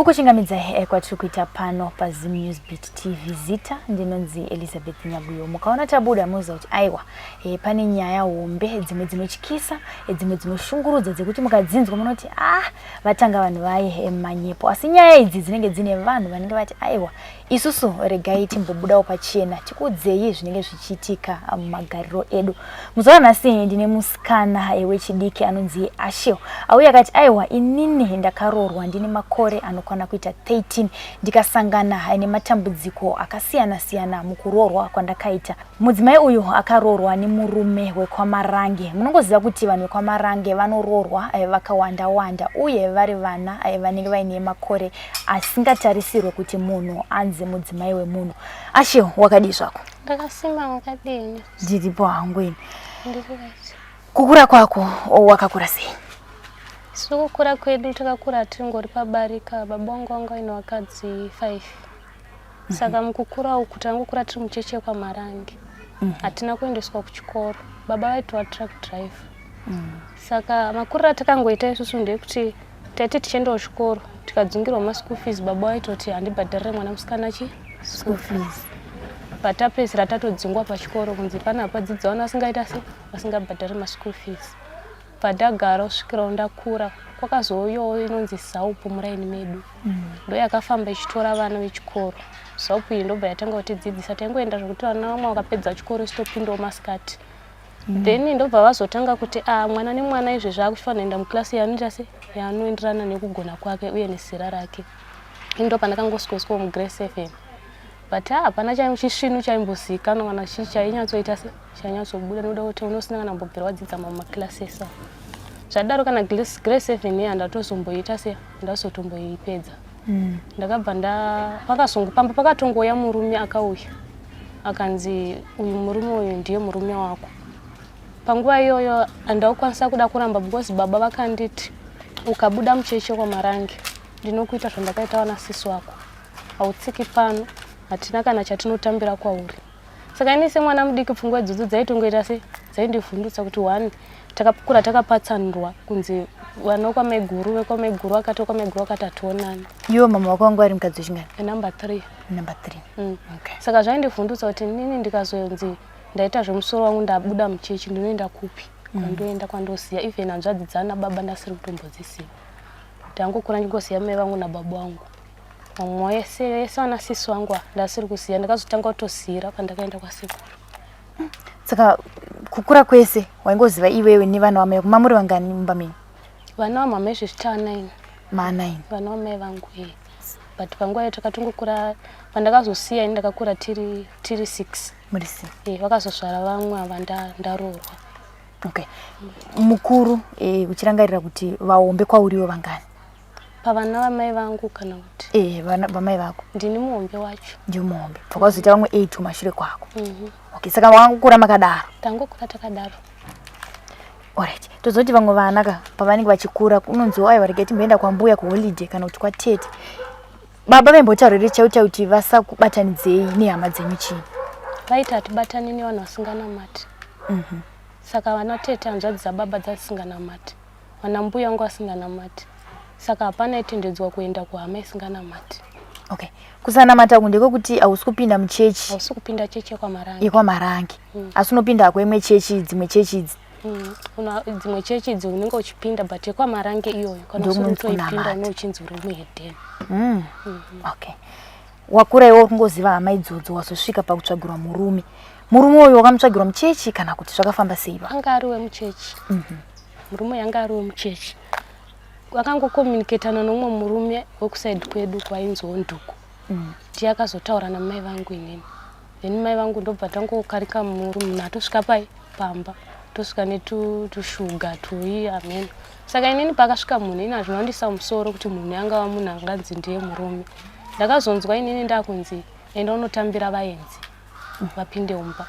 Kukuchingamidzai kwatiri kuita pano paZim News Beat TV. Zita ndinonzi Elizabeth Nyabuyo. Mukaona tabuda moziva kuti aiwa, pane nyaya hombe, dzimwe dzinotyisa, dzimwe dzinoshungurudza, dzekuti mukadzinzwa munoti ah, vatanga vanhu vaye manyepo. Asi nyaya idzi dzinenge dzine vanhu vanenge vati aiwa, isusu regai timbobudawo pachena tikuudzei zvinenge zvichiitika mumagariro edu. Muzuva ranhasi ndine musikana wechidiki anonzi Ashel, auya akati aiwa, inini ndakaroorwa ndine makore anokwana kuita 13, ndikasangana nematambudziko akasiyana siyana mukuroorwa kwandakaita. Mudzimai uyu akaroorwa nemurume wekwaMarange. Munongoziva kuti vanhu vekwaMarange vanoroorwa vakawanda wanda, uye vari vana vanenge vaine makore asingatarisirwe kuti munhu anzi mudzimai wemunhu. Ashel, wakadii zvako? Ndakasimba, wakadini? Ndiripo hangu ini. Kukura kwako wakakura sei? Isu kukura kwedu takakura tingori pabarika. Baba vangu vanga vaine vakadzi 5, saka mukukura uku tangokura tiri mucheche kwaMarange. Hatina kuendeswa kuchikoro. Baba vaitova truck driver. Saka makuriro atakangoita isusu ndeyekuti taiti tichiendawo chikoro, tikadzungirwa maschool fees, baba vaitoti handibhadharire mwana musikana chi school fees. But tapedzisira tatodzingwa pachikoro, kunzi pana hapadzidza vana vasingaita se vasingabhadhari maschool fees. Pandagara kusvikirawo ndakura, kwakazouyawo inonzi ZAOPU muraini medu. Ndo yakafamba ichitora vana vechikoro. ZAOPU iyi ndobva yatanga kutidzidzisa. Taingoenda zvokuti vana vamwe vakapedza chikoro, isitopindawo masikati. Then ndobva vazotanga kuti a mwana nemwana izvezvi akuchifanira kuenda muklasi yaanoita se yaanoenderana nekugona kwake uye nezera rake. Ini ndo pandakangosweswawo mugrade 7, but hapana chisvinu chaimbozikanwa kana chii chainyatsoita se chainyatsobuda, nekuda kuti unosina kana kumbobvira wadzidza mamwe maclasses. Zvadaro kana grade 7 iya ndatozomboita se ndazotomboipedza. Ndakabva nda pakazongo pamba pakatongouya murume, akauya akanzi uyu murume uyu ndiye murume wako. Panguva iyoyo handaukwanisa kuda kuramba, because baba vakanditi ukabuda mucheche kwaMarange ndinokuita zvandakaita vana sisi wako, hautsiki pano, hatina kana chatinotambira kwauri. Saka ini semwana mudiki pfungwa idzodzo dzaitongoita se dzaindivhundutsa kuti one, takakura takapatsanurwa, kunzi vana vekwamaiguru, vekwamaiguru vakati, vekwamaiguru vakati hationani. Iwo mama wako vanga vari mukadzi wechingani? Number 3. Number 3. Okay. Saka zvaindivhundutsa kuti inini ndikazonzi ndaita zvemusoro wangu, ndabuda muchechi, ndinoenda kupi? Kwandoenda kwandoziya, even hanzvadzi dzana baba ndasiri kutombodzisiya. Ndangokura ndingosiya mai vangu nababa vangu, vamwe vese vese vana sisi vangu ava ndasiri kuziya. Ndakazotanga kutoziyira pandakaenda kwasekuru. Saka kukura kwese waingoziva iwewe nevana vamai vako. Mamuri vangani mumba menyu? Vana vamama izvezvi taa 9. Maa 9? Vana vamai vangu e, but panguva iyo takatongokura, pandakazosiya ini ndakakura tiri 6. Muri 6? E, vakazozvara vamwe ava ndaroorwa. Okay, mukuru, uchirangarira kuti vaombe kwauriwo vangani? Pavana vamai vangu kana kuti? E, vana vamai vako. Ndini muhombe wacho. Ndiyo muhombe, pakazoita vamwe 8 kumashure kwako. Okay, saka wakangokura makadaro? Tangokura takadaro. Alright, tozoti vamwe vana ka pavanenge vachikura kunonzi aiwa, regai timboenda kwambuya kuholiday kana kuti kwatete. Baba vaimbotaurire chaiwo chaiwo kuti vasakubatanidzei nehama dzenyu chii? Vaiti hatibatani nevanhu vasinganamati. Saka vana tete, hanzvadzi dzababa dzasinganamati, vana mbuya vangu vasinganamati, saka hapana aitendedzwa kuenda kuhama isinganamati. Okay, kusanamata uku ndekwekuti hausi kupinda muchechi? Hausi kupinda chechi yekwaMarange. YekwaMarange. Asi unopinda kwemwe chechi, dzimwe chechi idzi? Dzimwe chechi idzi unenge uchipinda, but yekwaMarange iyoyo kana usiri Ndokunonzi kutoipinda kunamata. une uchinzi uri muhedheni. Okay, wakura iwe kungoziva hama idzodzo, wazosvika pakutsvagirwa murume. Murume uyu wakamutsvagirwa muchechi kana kuti zvakafamba sei ba? Anga ari wemuchechi. Murume uyu anga ari wemuchechi. Akangokomuniketana nomumwe murume wekusaidi kwedu kwainziwo Nduku. Ndiye akazotaura namai vangu inini. Then mai vangu ndobva tangokarika murume, munhu atosvika pai pamba, tosvika netushuga tui ameno. Saka inini pakasvika munhu, ini hazvina kundisa musoro kuti munhu angava munhu anganzi ndiye murume. Ndakazonzwa inini ndakunzi enda unotambira vaenzi vapinde mumba,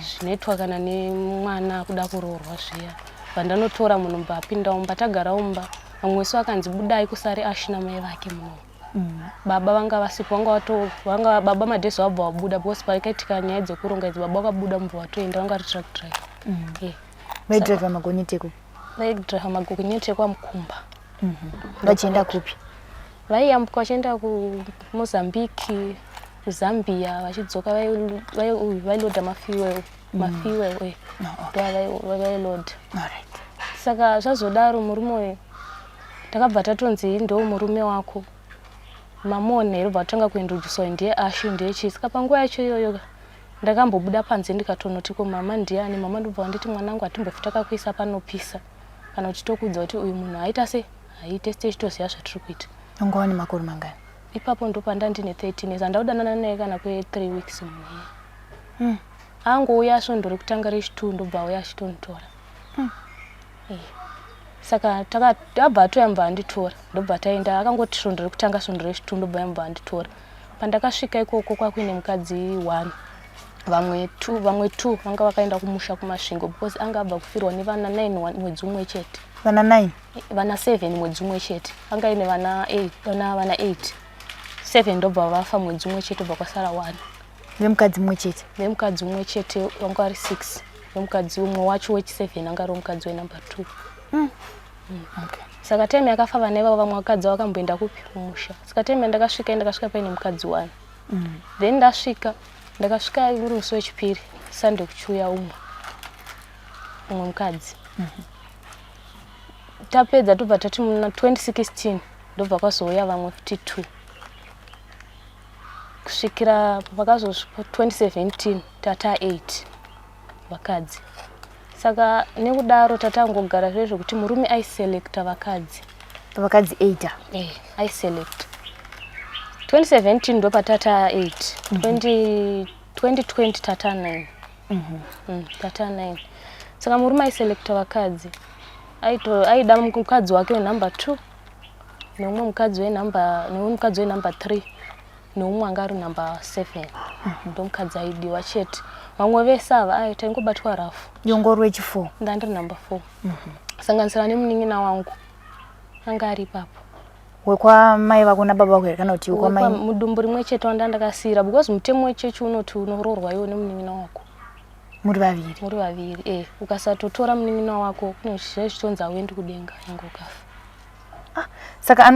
zvinoitwa kana nemwana akuda kuroorwa zviya. Vandanotora munhu mba apinda mumba, tagara mumba, vamwe vese vakanzi budai, kusare Ashina mai vake muno. Baba vanga vasipo, vanga vato vanga baba madhezi vabva vabuda, because pakaitika nyaya dzekuronga idzi baba vakabuda mubva vatoenda, vanga vari truck driver. Yeah. Vaidhiraivha magonyeti ekupi? Vaidhiraivha magonyeti ekwaMukumba. Vachienda kupi? Vaiyambuka vachienda kuMozambique, kuZambia, vachidzoka vailoda mafuel, mafuel vailoda. Saka zvazodaro murume uyu takabva tatonzi ndo murume wako mamona here, ubva tatanga kuintroducewa ndiye Ashu, ndiye chii. Saka panguva yacho iyoyo ndakambobuda panze ndikatonoti ko mama ndiani? Mama ndobva vanditi mwanangu hatimbofi takakuisa panopisa kana kuti tokuudza kuti uyu munhu aita sei, haiite, tichitoziva zvatiri kuita. Ungova nemakore mangani? Ipapo ndopanda ndine 13 years. Handaudanana naye kana kwe3 weeks munhu iye. Angouya svondo rekutanga, rechi2 ndobva auya achitonditora. Saka abva atoya mubva anditora, ndobva taenda. Akangoti svondo rekutanga, svondo rechi2 ndobva yamubva anditora. Pandakasvika ikoko kwakuine mukadzi one, vamwe two, vamwe two vanga vakaenda kumusha kuMasvingo because anga abva kufirwa nevana nine mwedzi umwe chete. Vana 9? Vana 7 mwedzi umwe chete. Anga aine vana 8, vana 8, 7 ndobva vafa mwedzi umwe chete, obva kwasara 1. Vemukadzi mumwe chete? Vemukadzi umwe chete vanga vari 6. Vemukadzi umwe wacho wechi7 anga ari mukadzi wenumber 2. Saka time yakafa vana ivavo, vamwe vakadzi vakamboenda kupi? Kumusha. Saka time yandakasvika, ndakasvika paine mukadzi one. Then ndasvika, ndakasvika uri musi wechipiri, Sunday, kuchiuya umwe mukadzi. Tapedza tobva tati muna 2016 ndobva kwazouya vamwe futi two, kusvikira pakazosvika 2017 tata 8 vakadzi. Saka nekudaro tatangogara zvezvo kuti murume aiselecta vakadzi. Vakadzi 8? Eh, aiselect. 2017 ndo patata 8. 20 2020 tata 9. Tata 9. Saka murume aiselecta vakadzi. Aida mukadzi wake wenumber 2 neumwe mukadzi wenumber, neumwe mukadzi wenumber 3, neumwe anga ari number 7. Ndo mukadzi aidiwa chete. Vamwe vese ava ai taingobatwa rafu. Yongoro wechi4? Ndandiri number 4, sanganisira nemunin'ina wangu anga ari ipapo. Wekwamai vako nababa vako here kana kuti wekwamai? Mudumbu rimwe chete wanda ndakasiyira, because mutemo wechechi unoti unoroorwa iwe nemunin'ina wako. Muri vaviri? Muri vaviri, e. Ukasatotora munin'ina wako kune zvinenge zvichitonzi hauendi kudenga nyange ukafa. Saka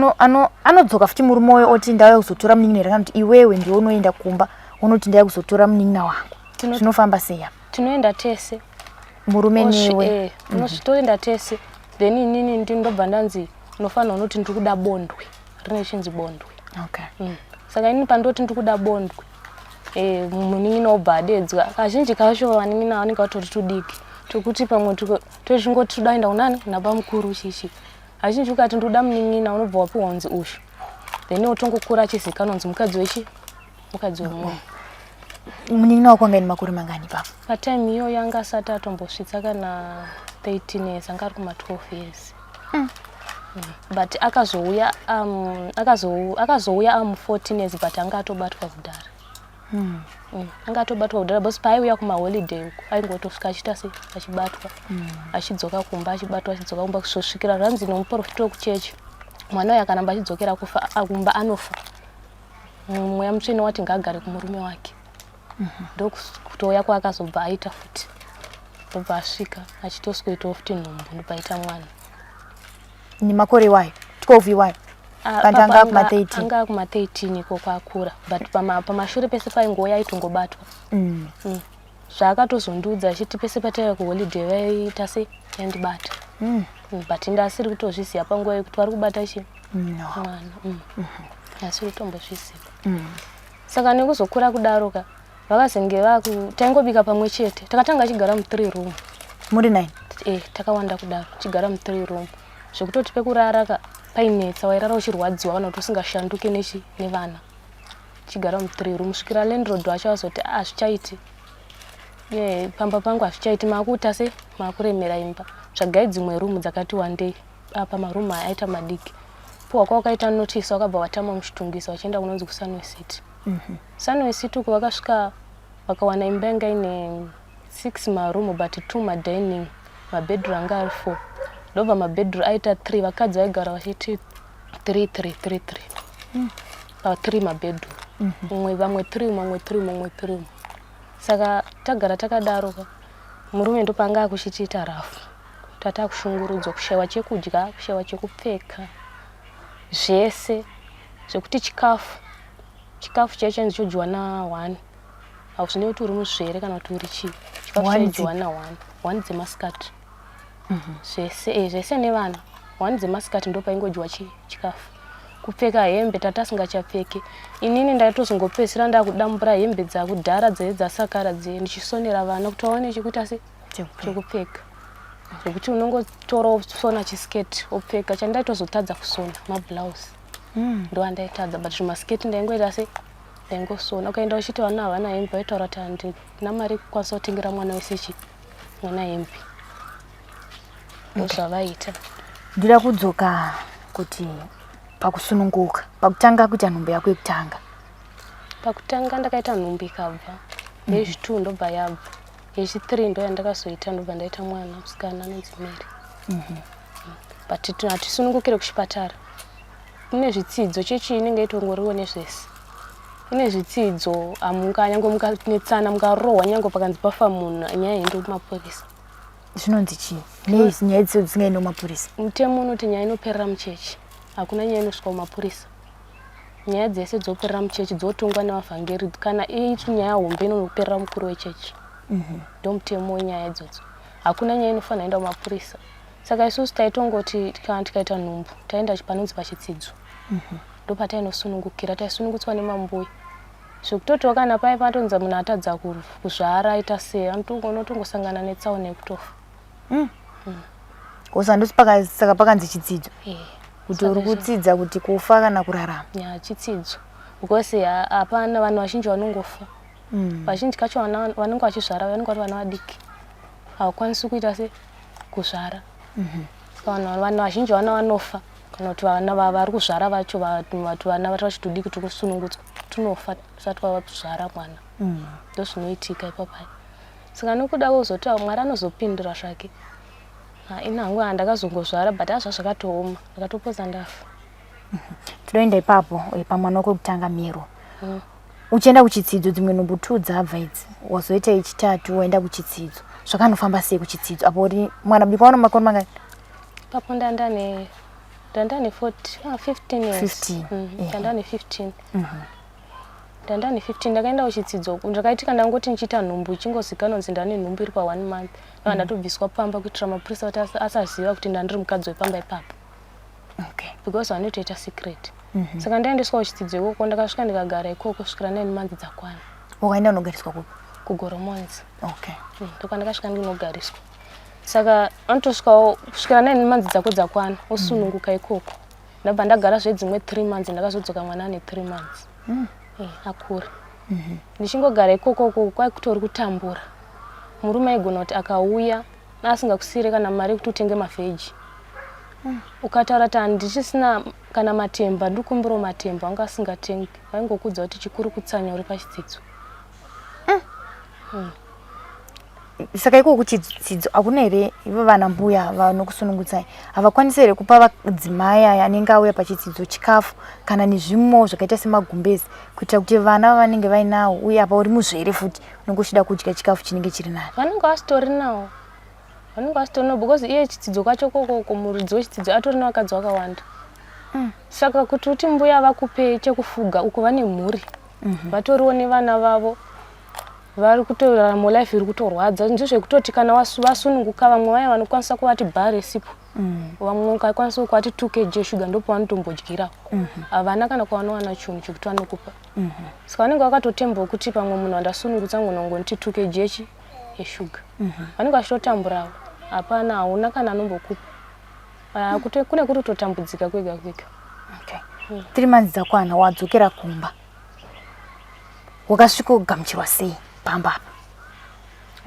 anodzoka futi murume uyo oti ndauya kuzotora munin'ina here, kana kuti iwewe ndiwe unoenda kumba unoti ndauya kuzotora munin'ina wangu? Zvinofamba sei apa? Tinoenda tese. Murume newe? Eh, toenda tese. Then inini ndobva ndanzi unofanira unoti ndiri kuda bondwe, rine chinzi bondwe. Saka inini pandoti ndiri kuda bondwe, munin'ina obva adedzwa. Kazhinji kacho vanin'ina vanenge vatori tudiki tokuti pamwe tochingoti toda kuenda kunani, kuna bamukuru chichi. Kazhinji ukati ndoda munin'ina unobva wapiwa unzi ushu, then otongokura achizikanwa kunzi mukadzi wechi, mukadzi wemunhu. Munin'ina wako anga ine makore mangani ipapo? Patime iyoyo anga asati atombosvitsa kana 13 years, anga ari kuma12 years. But akazouya akazouya amu 14 years, but anga atobatwa kudhara. Anga atobatwa kudhara because paaiuya kumaholiday uku aingotosvika achiita sei, achibatwa, achidzoka kumba, achibatwa, achidzoka kumba, kuzosvikira zvanzi nomuprofita wekuchechi mwana uyu akaramba achidzokera kufa kumba anofa. Mweya mutsvene wati ngaagare kumurume wake. Ndokutouya kwaakazobva aita futi, ndobva asvika achitoswetawo futi nhumbu, ndobva aita mwana. Nemakore iwayo, 12 iwayo? Ah, Kanti anga papo kuma-13? Anga kuma-13 ikoko akura, but pamashure pese paingouya aitongobatwa. Zvaakatozondiudza achiti pese pataiva kuholiday vaiita sei, vaindibata. But ndasiri kutozviziva panguva yekuti vari kubata chi No. mwana. Asiri kutombozviziva. Saka nekuzokura kudaro ka, vakazenge vaku taingobika pamwe chete. Takatanga achigara mu3 room. Muri 9? Eh, takawanda kudaro, tichigara mu3 room, zvekutoti pekurara ka painetsa, wairara uchirwadziwa kana kuti usingashanduke nechi nevana. Tichigara mu3 room svikira landlord wacho azoti hazvichaiti, pamba pangu hazvichaiti, maakuita se maakuremera imba, tsvagai dzimwe room dzakati wandei, apa marumu aya aita madiki. Puwa kwawakaita notice, wakabva watama muChitungwiza vachienda kunonzi kuSunway City. Sunway City uko vakasvika vakawana imba yanga ine six marumu but two madining, mabedroom anga ari four, ndobva mabedroom aita three. Vakadzi vaigara vachiti three three three three pa3 mabedroom, umwe vamwe three, mamwe three, mamwe three. Saka tagara takadaro ka, murume ndopanga akuchitiita rafu, tata kushungurudzwa, kushayiwa chekudya, kushayiwa chekupfeka, zvese. Zvekuti chikafu chikafu chaicho chainzi chodyiwa na1, hauzvinei kuti uri muzvere kana kuti uri chii, chikafu chaidyiwa na1, 1 dzemasikati. Zvese zvese nevana, 1 dzemasikati ndo paingodyiwa chikafu. Kupfeka hembe tatasingachapfeke. Inini ndaitozongopedzisira ndakudambura hembe dzakudhara dzaive dzasakara dziye, ndichisonera vana kuti vaone chekuita se chekupfeka. Zvekuti unongotora wosona chisiketi wopfeka. Chandaitozotadza kusona mablouse, ndo andaitadza, but zvimasiketi ndaingoita se ndaingosona. Ukaenda uchiti vana havana hembe, vaitaura kuti handina mari yekukwanisa kutengera mwana wese chi mwana hembe. Ndozvavaita. Ndoda kudzoka kuti pakusununguka, pakutanga kuita nhumbu yako yekutanga. Pakutanga ndakaita nhumbu ikabva yechi2, ndobva yabva. Yechi3 ndo yandakazoita, ndobva ndaita mwana musikana anonzi Mary. But hatisunungukire kuchipatara, kune zvitsidzo. Chechi inenge itongoriwo nezvese, ine zvitsidzo. Hamunga nyange mukanetsana, mukarohwa, nyange pakanzi pafa munhu, nyaya haiendi kumapurisa. Zvinonzi chii? Nei nyaya dzidzo dzisingaendi kumapurisa? Mutemo unoti nyaya inoperera muchechi. Hakuna nyaya inosvika kumapurisa. Nyaya dzese dzoperera muchechi, dzotongwa nevavhangeri. Kana iri nyaya hombe, inonoperera mukuru wechechi. Ndo mutemo wenyaya idzodzo. Hakuna nyaya inofanira enda kumapurisa. Saka isusu taitongoti kana tikaita nhumbu, taenda panonzi pachitsidzo, ndo patainosunungukira. Taisunungutswa nemambuya, zvekutotiwo kana pai patonzi munhu atadza kuzvara, aita sei, unotongosangana netsaona yekutofa. Osa ndosi saka pakanzi chitsidzo kuti uri kutsidza kuti kufa kana kurarama. Ya, chitsidzo, because hapana, vanhu vazhinji vanongofa. Vazhinji kacho vana vanenge vachizvara vanenge vari vana vadiki, havakwanisi kuita se kuzvara. Saka vanhu vazhinji vana vanofa, kana kuti vana vari kuzvara vacho, vana vari vachitudiki turi kusunungutswa tunofa tisati vazvara mwana. Ndo zvinoitika ipapai. Saka nokuda kwekuzoti Mwari anozopindura zvake, ini hangu handakazongozvara, but azva zvakatooma, ndakatopotsa ndafa. Tinoenda ipapo pamwana wako wekutanga, Mero. Uchienda kuchitsidzo, dzimwe nhumbu two dzabva idzi, wazoita yechitatu, waenda kuchitsidzo. Zvakanofamba sei kuchitsidzo apo uri mwana mudiki? Waona makore mangani? Ipapo ndandane 40, ah, 15 years. 15. Ndandane 15, ndandane 15. Ndakaenda kuchitsidzo. Ndakaitika ndangoti ndichiita nhumbu, ichingozikanwa kunzi ndane nhumbu iri pa one month, ndanga ndatobviswa pamba kuitira mapurisa kuti asaziva kuti ndandiri mukadzi wepamba ipapo, because vanotoita secret. Saka ndaendeswa kuchitsidzo ikoko. Ndakasvika, ndikagara ikoko kusvikira 9 months dzakwana. Wakaenda unogariswa kupi? KuGoromonzi. Okay. Ndokwandakasvika ndinogariswa. Saka anotosvikawo kusvikira 9 months dzako dzakwana, wosununguka ikoko. Ndabva ndagara zvedzimwe 3 months. Ndakazodzoka mwana ane 3 months. Akura. Ndichingogara ikokoko, kwakutori kutambura. Murume aigona kuti akauya asingakusiyire kana mari yekuti utenge mavheji. Ukataura kuti handichisina kana matemba, ndikumbirawo matemba, anga asingatengi. Vaingokudza kuti chikuru kutsanya uri pachidzidzo. Saka iko kuchidzidzo hakuna here ivo vana mbuya vanokusunungutsai? Havakwanisi here kupa vadzimai aya anenge auya pachidzidzo chikafu kana nezvimwewo zvakaita semagumbezi, kuitira kuti vana vavanenge vainawo, uye apa uri muzvere futi, unenge uchida kudya chikafu chinenge chiri nani? Vanenge vasitori nawo, vanenge vasitori nawo, because iye chitsidzo kacho kokoko, muridzi wechitsidzo atori nevakadzi vakawanda. Saka kuti uti mbuya vakupe chekufuga, uko vane mhuri, vatoriwo nevana vavo, vari kutorarama life iri kutorwadza. Ndizvekutoti kana vasununguka, vamwe vaya vanokwanisa kuvati bar resipo, vamwe ukakwanisa kuvati 2 kg yeshuga, ndopavanotombodyira. Havana kana kwavanowana chinhu chekuti vanokupa. Saka vanenge vakatotembawo kuti pamwe munhu andasunungutsa ngonongoti 2 kg yechi yeshuga. Vanenge vachitotamburawo. Hapana, hauna kana anombokupa. Ah, kune kuri kutotambudzika kwega kwega. Okay. 3 months dzakwana, wadzokera kumba. Wakasvika kugamuchirwa sei pamba apa?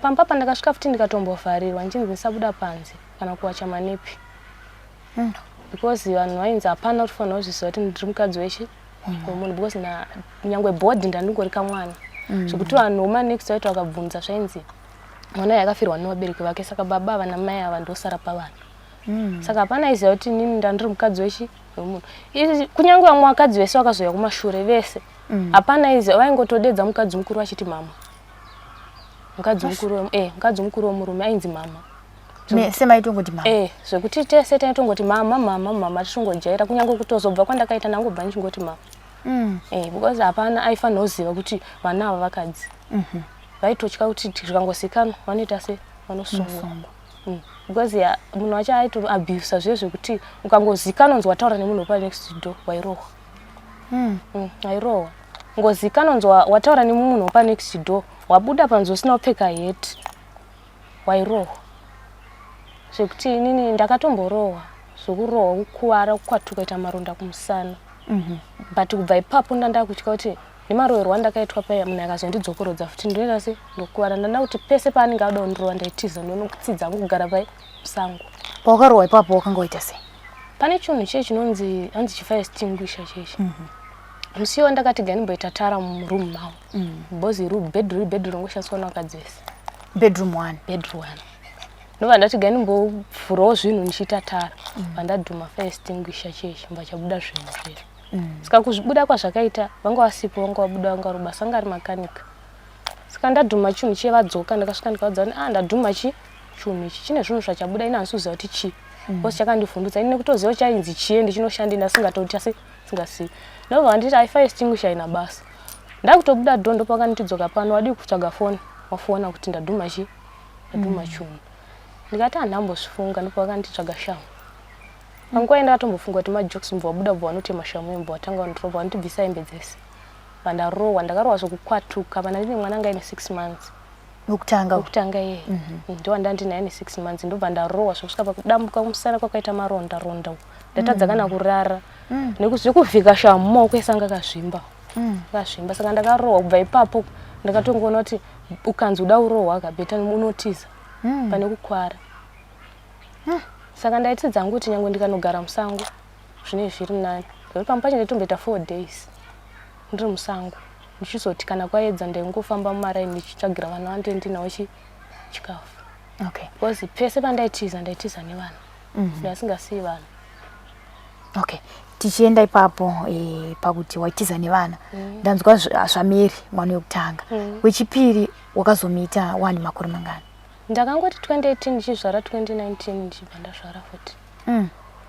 Pamba pandakasvika futi, ndikatombovharirwa, ndichinzi ndisabuda panze kana kuwacha manepi, because vanhu vainzi hapana kutofanira kuzviziva kuti ndiri mukadzi weshe wemunhu, because na nyangwe bhodhi ndandingori kamwana, zvekuti vanhu vemanext vaiti vakabvunza, zvainzi mwana uyu akafirwa nevabereki vake, saka baba ava namai ava ndosara pavana. Saka hapana aiziva kuti inini ndandiri mukadzi wechi wemunhu. Kunyange vamwe vakadzi vese vakazouya kumashure vese, hapana aiziva. Vaingotodedza mukadzi mukuru vachiti mama. Mukadzi mukuru mukadzi mukuru wemurume ainzi mama. Semaitongoti mama. Eh, zvekuti tese taitongoti mama mama mama tichingojaira kunyange kutozobva kwandakaita ndangobva ndichingoti mama. Eh, because hapana aifanira kuziva kuti vana ava vakadzi. Vaitotya kuti zvikangozikanwa vanoita se vanosungwa. Because ya munhu wacho aitoabusa zviye zvekuti ukangozikanwa unzi wataura nemunhu wepa next door wairohwa. Wairohwa. Ngozikanwa unzi wataura nemunhu wepa next door wabuda panze usina kupfeka heti wairohwa. Zvekuti inini ndakatomborohwa zvekurohwa kukuvara kukwatuka ita maronda kumusana. But kubva ipapo ndandakutya kuti nemaroverwo andakaitwa paya munhu akazondidzokorodza futi ndinoita se ndokuvara. Ndanda kuti pese paanenge ada kundirova ndaitiza ndonotsidza hangu kugara pai musango. Pawakarohwa ipapo wakanga waita sei? Pane chinhu chiye chinonzi hanzi chifire extinguisher chechi. Musi iwo ndakati ganimboita tara muroom mavo. Because room bedroom bedroom rongoshandiswa nevakadzi vese. Bedroom 1. Bedroom 1. Ndobva ndati ganimbovhurawo zvinhu ndichiita tara. Vandadhuma fire extinguisher chechi mba chabuda zvinhu zvezvo. Saka kuzvibuda kwazvakaita vanga vasipo vanga vabuda vanga vari kubasa anga ari makanika. Saka ndadhuma chinhu chiye vadzoka ndakasvika ndikavaudza kuti ah ndadhuma chi chinhu ichi chine zvinhu zvachabuda ini handisi kuziva kuti chii. Because chakandivhundutsa ini nekutoziva chainzi chiye ndichinoshanda ndasingatoti asi singasivi. Ndobva vanditi ai fire extinguisher haina basa. Ndakutobuda door ndopakanditi dzoka pano wadii kutsvaga foni wafona kuti ndadhuma chi ndadhuma chinhu. Ndikati handambozvifunga ndopakanditi tsvaga shamhu. Panguva iyi ndakatombofunga kuti majokes mubva wabuda bva wanotema shamhu iyo mubva watanga wandirova wandibvisa hembe dzese. Vandarohwa ndakarohwa zvekukwatuka pana ndine mwana anga aine 6 months. Wekutanga. Wekutanga iye. Ndiwo ndinaye ne 6 months ndobva ndarohwa zvekusvika pakudambuka kumusana kwakaita maronda ronda. Ndatadza kana kurara. Nekuzvekuvhika shamhu maoko ese anga akazvimba. Akazvimba saka ndakarohwa kubva ipapo ndakatongoona kuti ukanzi uda urohwa kabeta unotiza pane kukwara. Saka ndaitsidza hangu kuti nyangwe ndikanogara musango zvinenge zviri nani. Nekuti pamwe pacho ndaitomboita 4 days ndiri musango ndichizoti kana kwaedza ndaingofamba mumaraini ndichitsvagira vana vandinenge ndinavo chikafu. Okay. Because pese pandaitiza ndaitiza nevana. Ndaisingasiyi vana. Okay. Tichienda ipapo pakuti waitiza nevana. Ndanzwa zvaMary mwana wekutanga. Wechipiri wakazomuita wani makore mangani? Ndakangoti 2018 ndichizvara 2019 ndichibva ndazvara futi.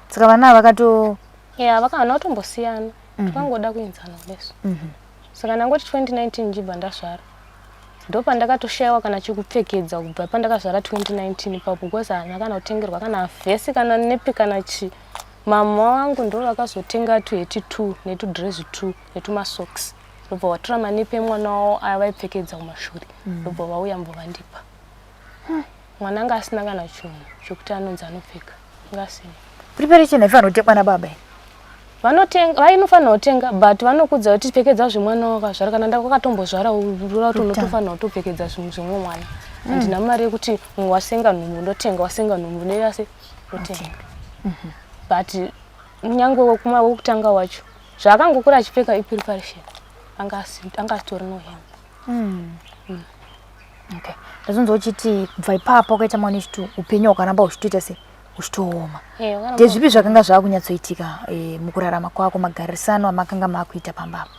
Saka vana vakato Yeah, vakana vatombosiyana. Takangoda kuenzana kudeso. Saka ndangoti 2019 ndichibva ndazvara. Ndopandakatoshayiwa kana chekupfekedza kubva pandakazvara 2019 ipapo because haana kana kutengerwa kana vhesi kana nepi kana chi. Mama vangu ndo vakazotenga tuheti 2 netudress 2 netumasocks. Ndobva vatora manepi emwana wavo aya vaipfekedza kumashure. Ndobva vauya mbobva vandipa. Mwana anga asina kana chinhu chekuti anonzi anopfeka. Anga asina. Preparation haifanira kutengwa nababa here? Vanotenga, vainofanira kutenga but vanokudza kuti pfekedza zvemwana wakazvara kana ndakatombozvara urura kuti unotofanira kutopfekedza zvinhu zvemumwe mwana. Handina mari yekuti wasenga nhumbu ndotenga, wasenga nhumbu ndoita ndotenga. But nyange wekutanga wacho zvaakangokura achipfeka ipreparation anga asitori no hembe. Okay. Ndazonzwa uchiti kubva ipapo wakaita mwana wechitu upenyu hwakaramba huchitoita se huchitooma. Ndezvipi zvakanga zvakunyatsoitika mukurarama kwako magarisano amakanga makuita pamba apa?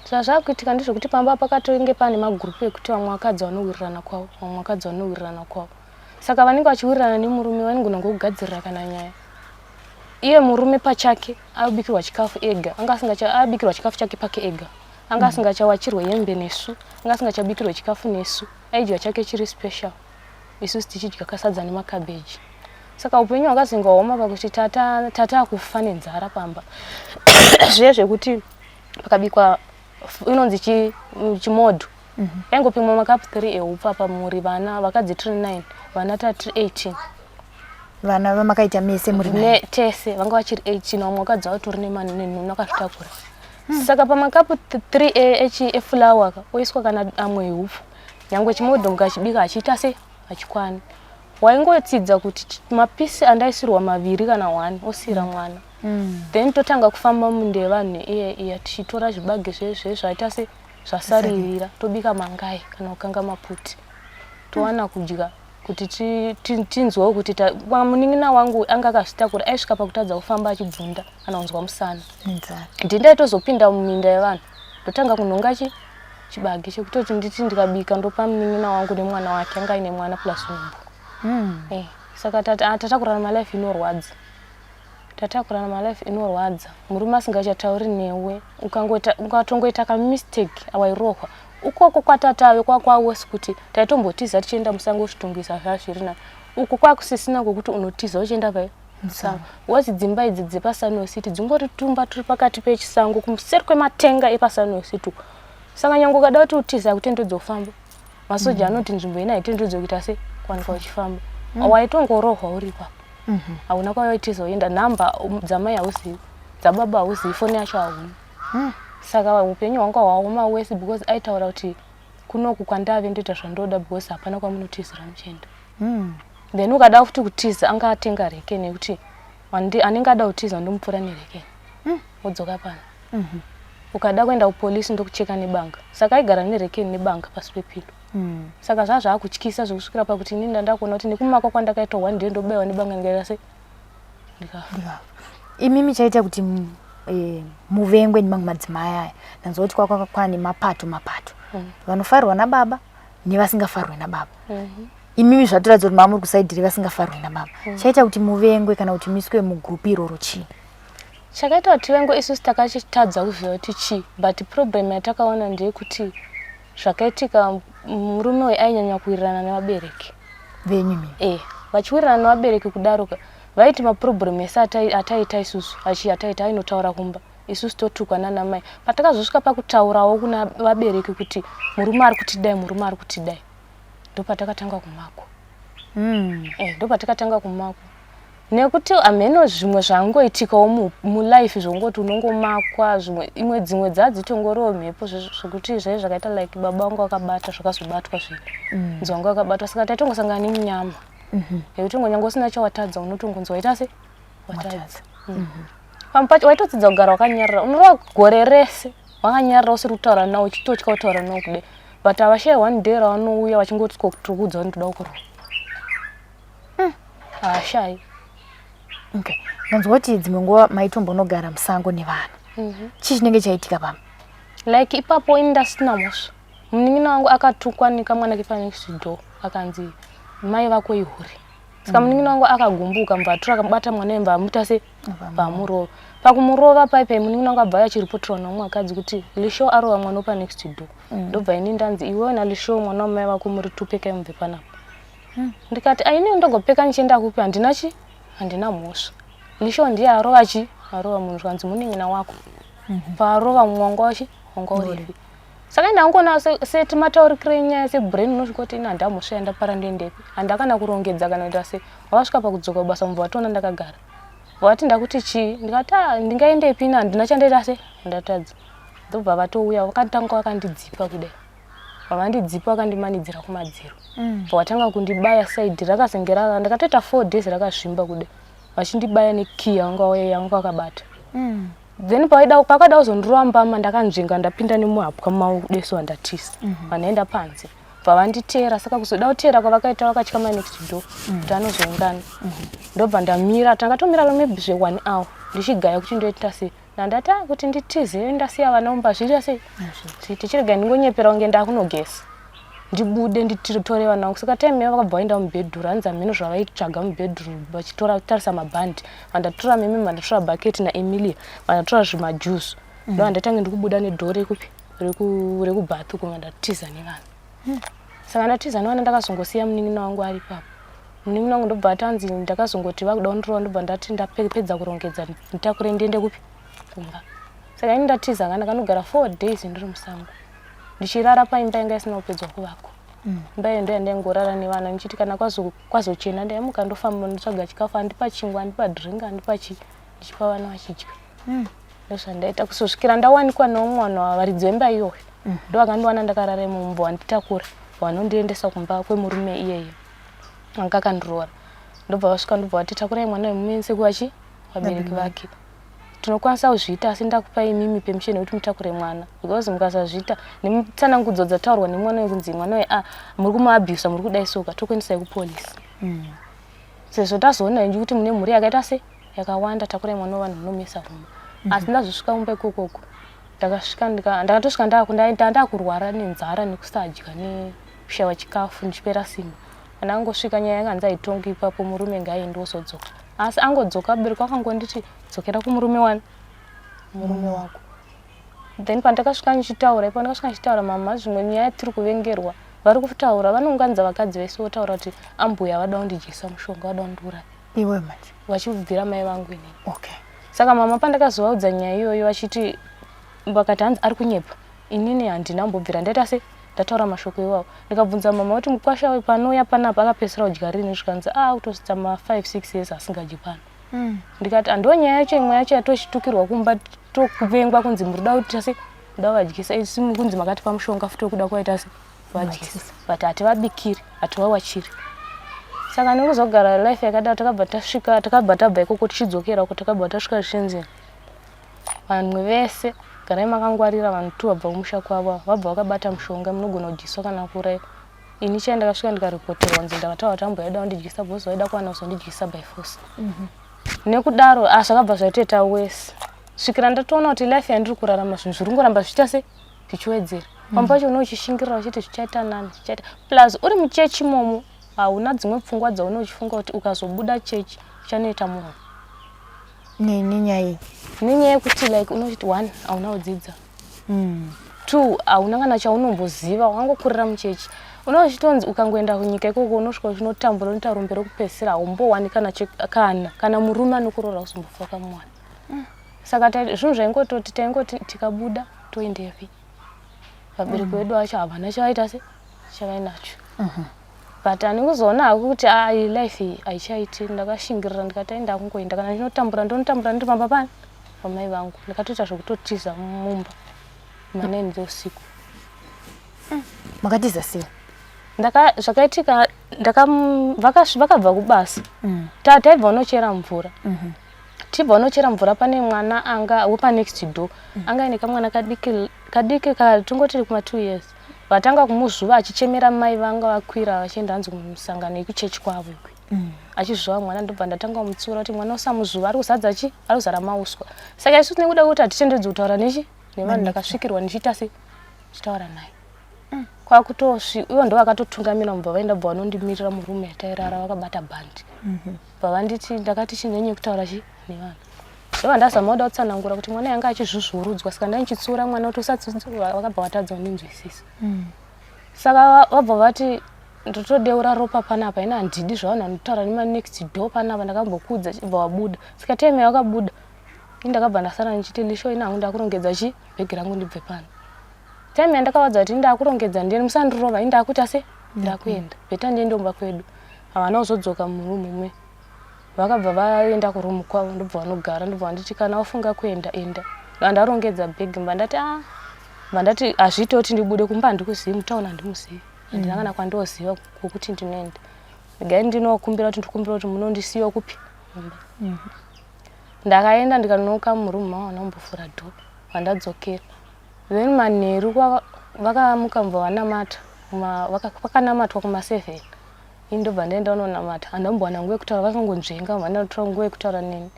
Zvazvakuitika ndezvekuti pamba pakatonge pane magurupu ekuti vamwe vakadzi vanowirirana kwavo, vamwe vakadzi vanowirirana kwavo. Saka vanenge vachiwirirana nemurume vanogona kugadzirira kana nyaya. Iye murume pachake abikirwa chikafu ega, anga asingacha abikirwa chikafu chake pake ega. Anga asingachawachirwe hembe nesu, anga asingachabikirwe chikafu nesu. Aidya chake chiri special. Isusu tichidya kasadza nemakabeji. Saka upenyu hwakazenga hwaoma pakuti tata tata akufa nenzara pamba. Zviye zvekuti pakabikwa inonzi chimodho. Yaingopimwa makapu 3 ehupfu apa muri vana vakadzi tiri 9, vana tati 18. Vana vamakaita mese muri 9? Tese vanga vachiri 18, vamwe vakadzi vatori nenhunu akazvitakura. Saka pamakapu 3 efulawa ka oiswa kana amwe ehupfu. Nyangwe chimodho mukachibika achiita se achikwani. Waingotsidza kuti mapisi andaisirwa maviri kana 1 osiyira mwana. Then totanga kufamba munda yevanhu iye iya tichitora zvibage zvezve zvaita se zvasaririra tobika mangai kana kukanga maputi. Towana kudya kuti tinzwewo kuti munin'ina wangu anga akazvitakura aisvika pakutadza kufamba achibvunda kana kunzwa musana. Ndindaitozopinda muminda yevanhu ndotanga kunhonga chibage chekutoti nditi ndikabika ndopa munin'ina wangu nemwana wake anga aine mwana plus nhumbu. Saka tatakurarama life inorwadza. Tatakurarama life inorwadza. Murume asingachatauri newe, ukatongoita kamistake wairohwa. Ukoko kwatatave kwakwawesi kuti taitombotiza tichienda musango kuchitungwiza zvazviri nani. Uku kwakusisina kwekuti unotiza uchienda pai musango. Because dzimba idzi dzepaSunwell City dzingori tumba turi pakati pechisango kumuseri kwematenga epaSunwell City uku. Saka nyangwe ukada kuti utize hakutenderwi kufamba. Masoja anoti nzvimbo ino haitenderwi kuita sei kuwanikwa uchifamba. Waitongorohwa uri ipapo. Hauna kwawaitiza uenda nhamba dzamai hauzivi, dzababa hauzivi, foni yacho hauna. Saka upenyu hwanga hwaoma wese because aitaura kuti kunoku kwandave ndoita zvandoda because hapana kwamunotizira muchienda. Then ukada futi kutiza anga atenga rekeni yekuti anenge ada kutiza ndomupfura nerekeni. Wodzoka pano. Ukada kuenda kupolisi ndokucheka nebanga. Saka aigara nerekeni nebanga pasi pepilo. Saka zvaa zvaakutyisa zvekusvikira pakuti inini ndandakuona kuti nekumakwa kwandakaitwa one day ndobaiwa nebanga ndikaita sei ndikafa. Imimi chaita kuti muvengwe nemamwe madzimai aya, ndanzwa kuti kwakwa kwane mapato mapato. Vanofarirwa nababa nevasingafarwi nababa. Imimi zvatoratidza kuti mamuri kusaidhiri vasingafarwi nababa. Chaita kuti muvengwe kana kuti muiswe mugrupu iroro chii? Chakaita kuti tivengwe isusu takachitadza kuziva kuti chii, but problem yatakaona ndeyekuti zvakaitika murume uyu ainyanya kuwirirana nevabereki venyu imimi. Vachiwirirana nevabereki kudaroka vaiti maproblem ese ataita isusu ataita ainotaura kumba isusu totukwa nana mai. Patakazosvika pakutaurawo kuna vabereki kuti murume ari kutidai, murume ari kutidai, ndopatakatanga kumakwa. Ndopatakatanga kumakwa nekuti hameno zvimwe zvangoitikawo mulife zvongoti unongomakwa zvimwe imwe dzimwe dzadzitongoriwo mhepo zvekuti zvaive zvakaita like baba vangu vakabata zvakazobatwa zve nzi vangu vakabatwa, saka taitongosangana nemunyama yekuti ngonyange usina chawatadza unotongonzi waita se watadza. Pamwe pacho waitodzidza kugara wakanyarara, unorova gore rese wakanyarara usiri kutaura nawo, uchitotya kutaura nawo kudai, but havashayi one day ravanouya vachingoti tiri kuudza kuti ndoda kukurova. Havashayi. Okay. Ndanzwa kuti dzimwe nguva maitombonogara musango nevana. Chii chinenge chaitika pamwe? Like ipapo ini ndasina mhosva. Munin'ina wangu akatukwa nekamwana kepa next door akanzi mai vako ihure. Saka munin'ina wangu akagumbuka mubva atora akamubata mwana uyu mubva amuita se bva amurova. Pakumurova paipai munin'ina wangu abva achiripoterwa neumwe akadzi kuti Lisho arova mwana wepa next door. Ndobva ini ndanzi iwewe naLisho mwana wamai vako muri tupekai mubve panapa. Ndikati aini ndogopeka nichienda kupi, handina chi handina mhosva. Lisho ndiye arova chi arova munhu, zvikanzi munin'ina wako. Paarova mumwe wanga wachi wanga uripi. Saka ndangoona seti mataurikiro enyaya sebrain unosvika kuti ini handina mhosva yandapara ndoendepi. Handina kana kurongedza kana kuita sei. Vakasvika pakudzoka kubasa mubva vatoona ndakagara. Vati ndakuti chii, ndikati ndingaendepi ini handina chandaita sei ndatadza. Ndobva vatouya vakatanga vakandidzipa kudai. Vakandidzipa vakandimanidzira kumadziro. Vakatanga kundibaya side rakazenge ndakatoita 4 days rakazvimba kudai. Vachindibaya nekiya yanga vakabata. Then pakada kuzondirova mbama ndakanzvenga ndapinda nemuhapwa mavo kudeso ndatisa. Vandaenda panze. Bva vanditeera, saka kuzoda kuteera kwavakaita vakatya ma next door kuti anozoungana. Ndobva ndamira, tangatomira maybe zve 1 hour ndichigaya kuti ndoita sei. Ndandati kuti nditize ndasiya vana mumba zviita sei? Tichirega ndingonyepera kunge ndakunogesa. Ndibude nditore vana vangu. Saka time yavo vakabva vaenda mubhedhuru, hanzi hameno zvavaitsvaga mubhedhuru vachitora tarisa mabhandi. Vandatora mimi, vandatora bucket naEmilia, vandatora zvimajuice. Ndo ndatange ndikubuda nedhoo rekupi rekubath uko ndatiza nevana. Saka ndatiza nevana ndakazongosiya munin'ina wangu ari ipapo. Munin'ina wangu ndobva atanzi ndakazongoti vakuda kundirova ndobva ndati ndapedza kurongedza nditakure ndiende kupi kumba. Saka ini ndatiza kana kanogara 4 days ndiri musango. Ndichirara paimba yanga isina kupedzwa kuvakwa. Imba iyo ndoyandaingorara nevana ndichiti kana kwazochena ndaimuka ndofamba ndotsvaga chikafu, andipa chingwa, andipa drink, andipa chii, ndichipa vana vachidya. Ndozvandaita kusvikira ndawanikwa neumwe vanhu varidzi vemba iyoyo. Ndo vakandiwana ndakarara imomo mumba vanditakura vanondiendesa kumba kwemurume iyeye anga akandiroora. Ndobva vasvika ndobva vati takurai mwana uyu mumuendese kuvachi vabereki vake. Tinokwanisa kuzviita asi ndakupai imimi permission yekuti mutakure mwana because mukasazviita nemutsanangudzo dzataurwa nemwana uyu kunzi mwana uyu muri kumuabhusa muri kudai soka tokuendesai kupolisi. Sezvo tazoona inji kuti mune mhuri yakaita se yakawanda, takurai mwana wevanhu munomisa kumba. Asi ndazosvika kumba ikokoko ndakasvika ndakatosvika ndakurwara nenzara nekusadya nekushaiwa chikafu ndichipera simba. Kana angosvika nyaya yanga hanzi haitongi ipapo murume ngaaende wozodzoka. Asi angodzoka vabereki vakangonditi dzokera kumurume wani murume wako. Then pandakasvika ndichitaura ipapo ndakasvika ndichitaura mama zvimwe nyaya yatiri kuvengerwa vari kutaura vanounganidza vakadzi vese votaura kuti ambuya vada kundidyisa mushonga vada kundiuraya. Iwe manje. Vachibvira mai vangu inini. Okay. Saka mama pandakazovaudza nyaya iyoyo vachiti vakati hanzi ari kunyepa inini handina kumbobvira ndaita se ndataura mashoko iwawo ndikabvunza mama kuti mukwasha uyu panouya panapa akapedzisira kudya rini zvikanzi a ah, kutosvitsa ma 5 6 years asingadyi pano mm. ndikati andiwo nyaya yacho imwe yacho yatochitukirwa kumba tokuvengwa kunzi murikuda kuti se kuda kuvadyisa isi kunzi makatipa mushonga futi wekuda kuvaita se vadyisa but hativabikiri hativawachiri saka nekuzogara life yakadaro takabva tasvika takabva tabva ikoko tichidzokera uko takabva tasvika zvichinzi Vanhu vese garai makangwarira vanhu tu vabva kumusha kwavo vabva vakabata mushonga munogona kudyiswa kana kuuraiwa. Ini chai ndakasvika ndikaripoterwa kunzi ndakataura kuti ambuya vaida kundidyisa because vaida kuwana kuzondidyisa by force. Mm -hmm. Nekudaro ah, zvakabva zvaitoita worse svikira ndatoona kuti life yandiri kurarama zvinhu zviri kungoramba zvichiita se zvichiwedzera. Mm. Pamwe pacho une uchishingirira uchiti zvichaita nani zvichaita plus uri muchechi imomo hauna dzimwe pfungwa dzaune uchifunga kuti ukazobuda chechi uchanoita munhu. Nenyaya iyi? Nenyaya yekuti like unochiti one hauna kudzidza mm. two hauna kana chaunomboziva wakangokurira muchechi unova uchitonzi ukangoenda kunyika ikoko unosvika uchinotambura unoita rombe rekupedzisira haumbowani kana kana kana murume anokuroora kuzombofa wakamuwana mm. Saka zvinhu zvaingototi taingoti tikabuda toendepi vabereki mm. vedu vacho havana chavaita se chavainacho mm -hmm. But andikuzoona hako kuti ah, iyi life iyi haichaiti ndakashingirira ndikati ai ndakungoenda kana ndinotambura ndonotambura ndiri pamba pani pamai vangu ndakatoita zvekutotiza mumba manine dzeusiku mm. Makatiza sei? Ndaka zvakaitika ndaka vakabva kubasa mm. Taibva unochera mvura mm -hmm. Tibva unochera mvura pane mwana anga wepanext door mm. Anga aine kamwana kadiki kadiki katongoti kuma 2 years vatanga kumuzuva achichemera mai vanga vakwira vachienda hanzi kumusangano yekuchechi kwavo ikwe mm. Achizvuva mwana ndobva ndatanga kumutsiura kuti mwana usamuzuva ari kuzadza chi ari kuzara mauswa saka isu tine kuda kuti hatitendedzi kutaura nechi nevanhu ndakasvikirwa ndichiita se ndichitaura naye mm. Kwakutosvi ivo ndo vakatotungamira mubva vaenda bva vanondimirira murume yatairara vakabata bhandi mm -hmm. Bva vanditi ndakati chinenye kutaura chi nevanhu ndobva ndazama kuda kutsanangura kuti mwana yanga achizvuzvurudzwa saka ndaichitsiura mwana kuti usatsudzura vakabva vatadza kundinzwisisa mm. Saka vabva vati ndotodeura ropa panapa ina handidi zvavanhu vanotaura nemanext door panapa ndakambokudza chibva wabuda saka time yawakabuda ini ndakabva ndasara ndichiti lisho ina hangu ndakurongedza chi bhegi rangu ndibve pano time yandakavadza kuti ndakurongedza ndiyeni musandirova ini ndakuita se ndakuenda beta ndiende kumba kwedu havana kuzodzoka muroom mwe vakabva vaenda kuroom kwavo ndobva vanogara ndobva vanditi kana wafunga kuenda enda ndandarongedza bhegi mba ndati a ah, mba ndati hazviite kuti ndibude kumba handikuzivi mutauni handimuzivi handina mm. kana kwandoziva kwokuti ndinoenda regai ndinokumbira kuti ndikumbira kuti munondisiya kupi mumba mm. Ndakaenda ndikanonoka muroom mavo havana kumbovhura door vandadzokera then manheru vakamuka mubva vanamata vakanamatwa kuma 7 ini ndobva ndaenda unonamata handambowana nguva yekutaura vakangonzvenga mva ndatora nguva yekutaura neni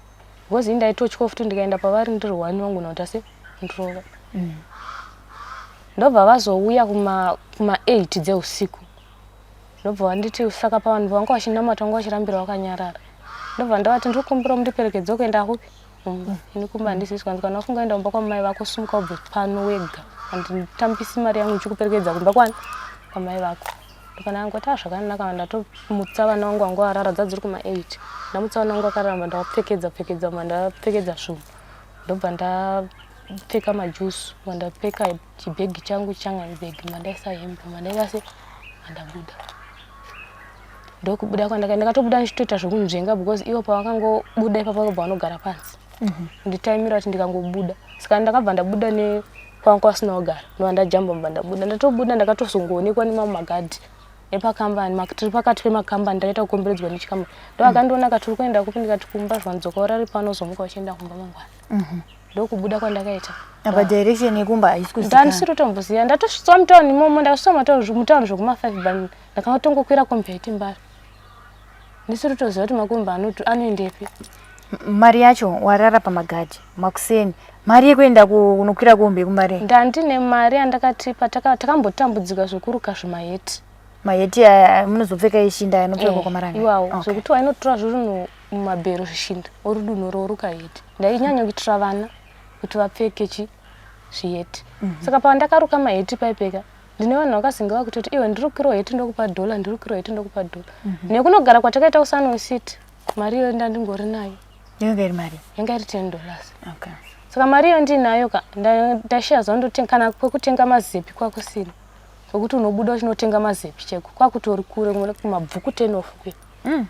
because ini ndaitotya futi ndikaenda pavari ndiri one wangu nokuti ase ndirova mm. Ndobva vazouya kuma kuma 8 dzeusiku ndobva vanditi saka pavanhu vanga vachinamata vanga vachirambira vakanyarara ndobva ndavati ndiri kukumbira mundiperekedze kuenda kupi kumba mm. Ini kumba handisi zvikanzi kana wafunga enda kumba kwamai vako sumuka ubve pano wega handitambisi mari yangu ndichikuperekedza kumba kwani kwamai vako ndokana angoti ah zvakanaka ndatomutsa vana vangu vanga varara dzadziri kuma 8 ndamutsa vana vangu vakaramba ndavapfekedza pfekedza ma ndapfekedza zvunhu ndobva ndapfeka majusu mandapfeka chibhegi changu changa bhegi mandaisa hembe mandaisa se mandabuda ndokubuda kwandaka ndakatobuda ndichitoita zvekunzvenga because ivo pavakangobuda ipapo vakabva vanogara pansi mhm. nditaimira kuti ndikangobuda saka ndakabva ndabuda nekwanga kwasina kugara ndobva ndajamba mubva ndabuda ndatobuda ndakatozongoonekwa nemamwe magadhi epakambani tiri pakati pemakambani ndakaita kukomberedzwa nechikambani ndovakandiona kati uri kuenda kupi ndikati kumba zvanzi urare pano uzomuka uchienda kumba mangwana mhm. Ndokubuda kwandakaita apa direction yekumba haisi kuzikanwa ndandisiri kutomboziva ndatosvitswa mutauni imomo ndakasvitswa mutauni zvekuma 5 but ndakatongokwira kombi yaiti mbari ndisiri kutoziva kuti makombi anoendepi mari yacho warara pamagadhi makuseni mari yekuenda kunokwira kombi yekumari ndandine mari yandakati takambotambudzika zvekuruka zvimaheti. Maheti aya munozopfeka eshinda aya anopfekwa Eh, kwamaranga. Iwawo Okay. zvekuti wainotora zvinhu mumabhero zvishinda orudunhuro oruka heti. Ndainyanya kuitira vana kuti vapfeke chi zviheti. Saka pandakaruka maheti paipeka ndine vanhu vakazinga vakutoti iwe ndirukirwo heti ndokupa dhola ndirukirwo heti ndokupa dhola. Nekunogara kwatakaita kuSunway City mari iyoyo ndandingori nayo. Yanga iri mari. Yanga iri $10. Okay. Saka mari iyo ndinayo ka ndashiya zuva ndotenga kana kwekutenga mazepi kwakusina. Kwekuti unobuda uchinotenga mazepi cheko kwakutori kure kumabvuku 10 off kuya.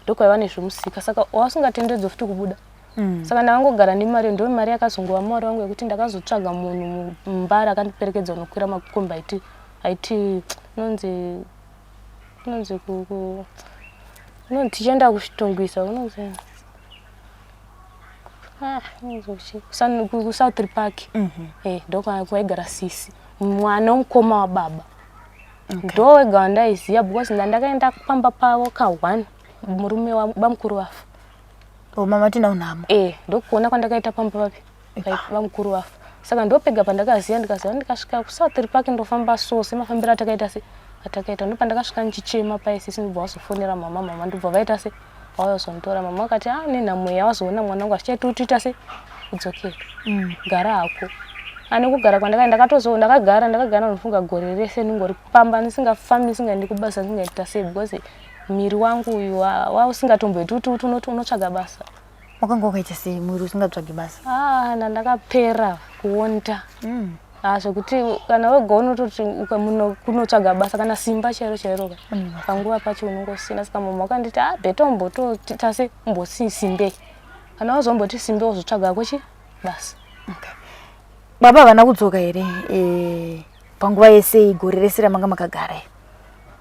Ndokwaiva nezvemusika saka wasingatendedzwe futi kubuda. Saka ndakangogara nemari ndo mari yakazongova mari wangu yekuti ndakazotsvaga munhu mumbare akandiperekedza unokwira makombi aiti aiti unonzi unonzi ku unonzi tichienda kuchitungwiza unonzi ah unonzi kuSouth Park. Eh ndokwaigara sisi mwana womukoma wababa. Ndo wega wandaiziva because ndandakaenda pamba pavo ka1 murume wabamukuru vafa. Oh, mama tina unhamo. Eh ndokuona kwandakaita pamba papi vamukuru vafa. Saka ndopega pandakaziva ndikaziva ndikasvika kuSouth Park ndofamba so semafambiro atakaita se atakaita ndopandakasvika ndichichema paye sisi ndobva vazofonera mama mama ndobva vaita se vauya kuzonditora mama vakati ah nenhamo yawazoona mwana wangu hazvichaiti kuti uita se udzokere gara hako ane kugara kwandakaita ndakatozo ndakagara ndakagara ndofunga gore rese ndingori pamba ndisingafambi ndisingaendi kubasa ndisingaita sei because miri wangu uyu wausingatomboiti kuti kuti unotsvaga basa. Wakanga wakaita sei mwiri usingatsvagi basa? Ah, ndakapera kuonda. Ah, zvekuti kana wega unototi kunotsvaga basa kana simba chairo chairo ka. Panguva pacho unongosina saka mama wakanditi ah better umbotota se umbosisimbe. Kana wazomboti simbe wozotsvaga kuchi basa. Okay. Baba havana kudzoka here eh, panguva yese gore rese ramanga makagara here?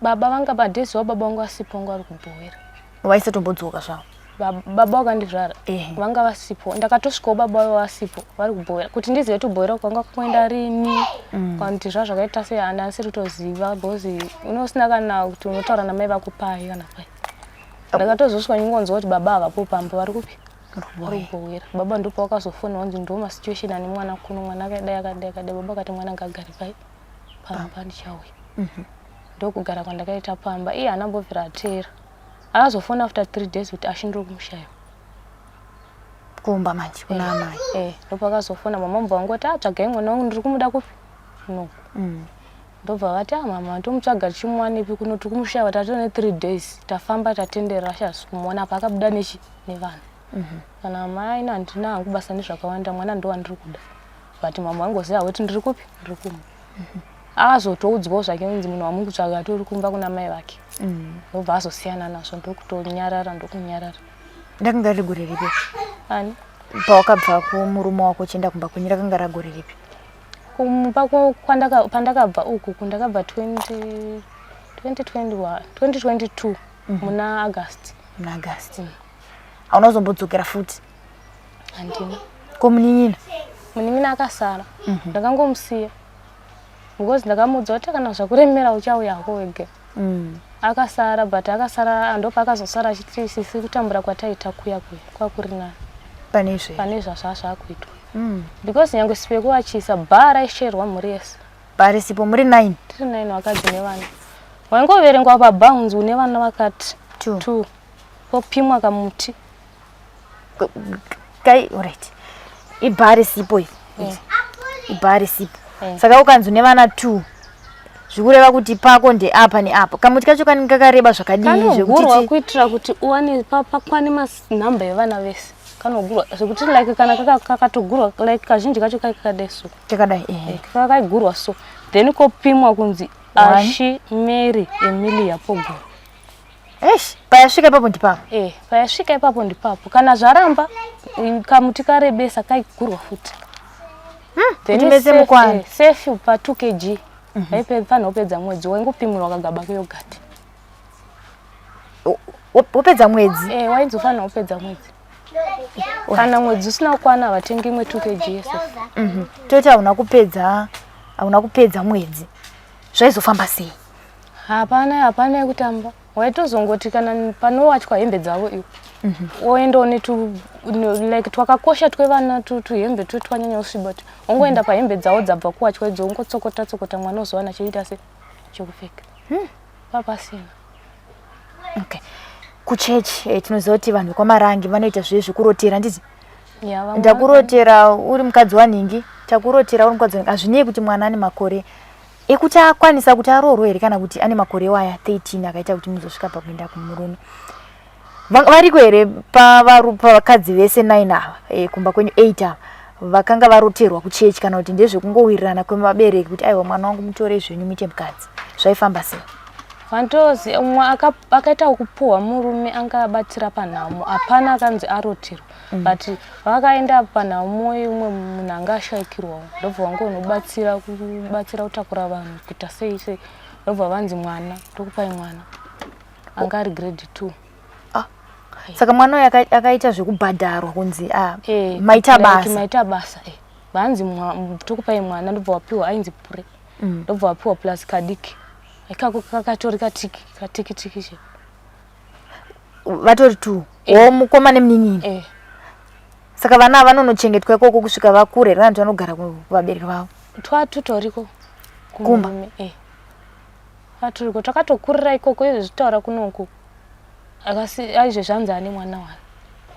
Baba vanga padhezi wababa vangu vasipo vanga vari kubhowera. Vaisatombodzoka zvavo. Baba vakandizvara vanga vasipo ndakatosvikawo baba vavo vasipo vari kubhowera kuti ndizive kuti kubhowera kwanga kuenda rini kana kuti zvaa zvakaita sei handi andisiri kutoziva because unosina kana kuti unotaura namai vako pai kana pai. Ndakatozosvika ndingonzwa kuti baba havapo pamba vari kupi vari kubhowera. Baba ndipo vakazofona vanzi ndo masituation ane mwana kuno mwana akadai akadai akadai baba akati mwana ngaagare pai pamba ndichauya. Ndokugara kwandakaita pamba iye haana kumbobvira ateera. Akazofona after 3 days kuti ashe ndiri kumushaya. Kumba manje kuna amai. Eh, ndopakazofona mama mubva vangoti ah tsvagai mwana wangu ndiri kumuda kupi? No. Ndobva vati ah mama tomutsvaga tichimuwanepi kuno tiri kumushaya tatone 3 days tafamba tatenderera ashe hasi kumuona apa akabuda nechi nevana. Kana mai ina handina hangu basa nezvakawanda mwana ndo wandiri kuda. But mama vangoziva kuti ndiri kupi? Ndiri kumba. Akazotoudzwawo zvake kunzi munhu wamuri kutsvaga atori kumba kuna mai vake. Ndobva azosiyana nazvo ndokutonyarara ndokunyarara. Rakanga riri gore ripi? Ani? Pawakabva kumurume wako uchienda kumba kwenyu rakanga ragore ripi? Kumba pandakabva uku kundakabva 20 2021 2022 muna August. Muna August. Hauna kuzombodzokera futi? Handina. Ko munin'ina? Munin'ina akasara. Ndakangomusiya. Because ndakamuudza kuti kana zvakuremera uchauya hako wega. Akasara but akasara ndopaakazosara achiti sisi kutambura kwataita kuya kuya kwakuri nani. Pane izvi. Pane zvazvakuitwa. Because nyangwe sipo yekuwachisa bhaa raisherwa mhuri yese. Bhaa sipo muri 9. Tiri 9 vakadzi nevana. Waingoverengwa pabhaa kunzi une vana vakati 2. 2. Popimwa kamuti. Kai alright. Ibhaa risipo iri. Ibhaa risipo. Saka ukanzi une vana 2 zvikureva kuti pako ndeapa neapa. Kamuti kacho kanenge kakareba zvakadii Kanogurwa kuitira kuti uwane pakwane manhamba evana vese. Kanogurwa zvekuti like kana kakatogurwa like kazhinji kacho kai kakadai so. Kakadai eh. Kakaigurwa so. Then kopimwa kunzi Ashi Mary Emilia pogurwa. Eish, payasvika ipapo ndipapo. Eh, payasvika ipapo ndipapo. Kana zvaramba kamuti karebesa kaigurwa futi. Kuti mese mukwane. Safe pa 2 kg. Vaifanira kupedza mwedzi waingopimirwa kagaba keyogurt. Wopedza mwedzi? Eh, wainzofanira kupedza mwedzi. Kana mwedzi usina kukwana havatengi imwe 2 kg yesefu. Toti hauna kupedza, hauna kupedza mwedzi. Zvaizofamba sei? Hapana, hapana yekutamba. Waitozongoti kana panowachwa hembe dzavo iwe. Woendawo netu like twakakosha twevana tuhembe twanyanya kusviba kuti wongoenda pahembe dzavo dzabva kuwachwa idzo wongotsokota tsokota mwana ozowana chiita se chekupfeka. Papasina. Okay. Kuchechi eh, tinoziva kuti vanhu vekwaMarange vanoita zviye zvekurotera handiti? Yeah, Ndakurotera uri mukadzi wanhingi, takurotera uri mukadzi wanhingi. Hazvinei kuti mwana ane makore ekuti akwanisa kuti aroorwe here kana kuti ane makore waya 13 akaita kuti muzosvika pakuenda kumurume. Variko here pavakadzi vese 9 ava e, kumba kwenyu 8 ava vakanga varoterwa kuchechi kana kuti ndezvekungowirirana kwemabereki kuti aiwa mwana wangu mutore zvenyu muite mukadzi zvaifamba sei? Vantozi umwe akaita kupuhwa murume anga abatsira panhamo hapana akanzi aroterwa mm. but vakaenda panhamo yeumwe munhu anga ashaikirwawo ndobva vangonobatsira kubatsira kutakura vanhu kuita sei sei ndobva vanzi mwana ndokupai mwana anga ari grade 2 ah. Saka mwana uyu akaita zvekubhadharwa kunzi ah, eh, maita basa maita basa eh. Vanzi tokupai mwana ndobva wapiwa ainzi pure mm. ndobva wapiwa plus kadiki ikako kakatori katiki katiki tiki che vatori two eh. wo mukoma nemunin'ina eh. Saka vana ava vanonochengetwa ikoko kusvika vakure here kana kuti vanogara kuvabereki vavo? Twatutoriko kumba eh. Paturiko takatokurira ikoko izvezvi taura kunoku akasi aizvezvi anzi ane mwana wani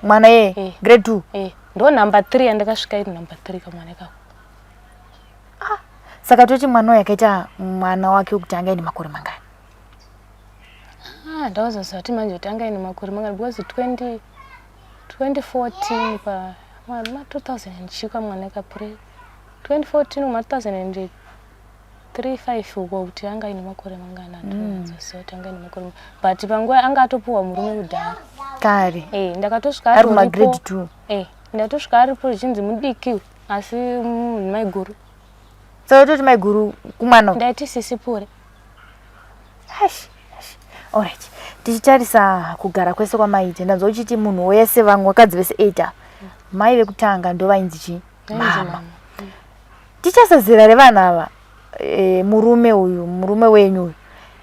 mwana ye eh. grade 2 eh ndo number 3 yandakasvika iri number 3 kamwana ikako ah. Saka toti mwana uyu akaita mwana wake wekutanga aine makore mangani? Ah, ndakuzoziva kuti manje kuti anga aine makore mangani because 20 2014 pa ma 2000 and chika mwana kapre 2014 ma 2000 3 5 uko kuti anga aine makore mangani andinonyatsoziva mm. kuti anga aine makore but panguva anga atopuwa murume kudhara kare eh ndakatosvika ari kuma grade 2 eh ndatosvika aripo zvichinzi mudiki asi mm, maiguru so toti maiguru kumwana ndaiti sisi pure ash alright tichitarisa kugara kwese kwamaita ndanzwa uchiti munhu wese vamwe vakadzi vese 8 ava mai vekutanga ndovainzi chii mama Tichasa zera revana ava e, murume uyu murume wenyu uyu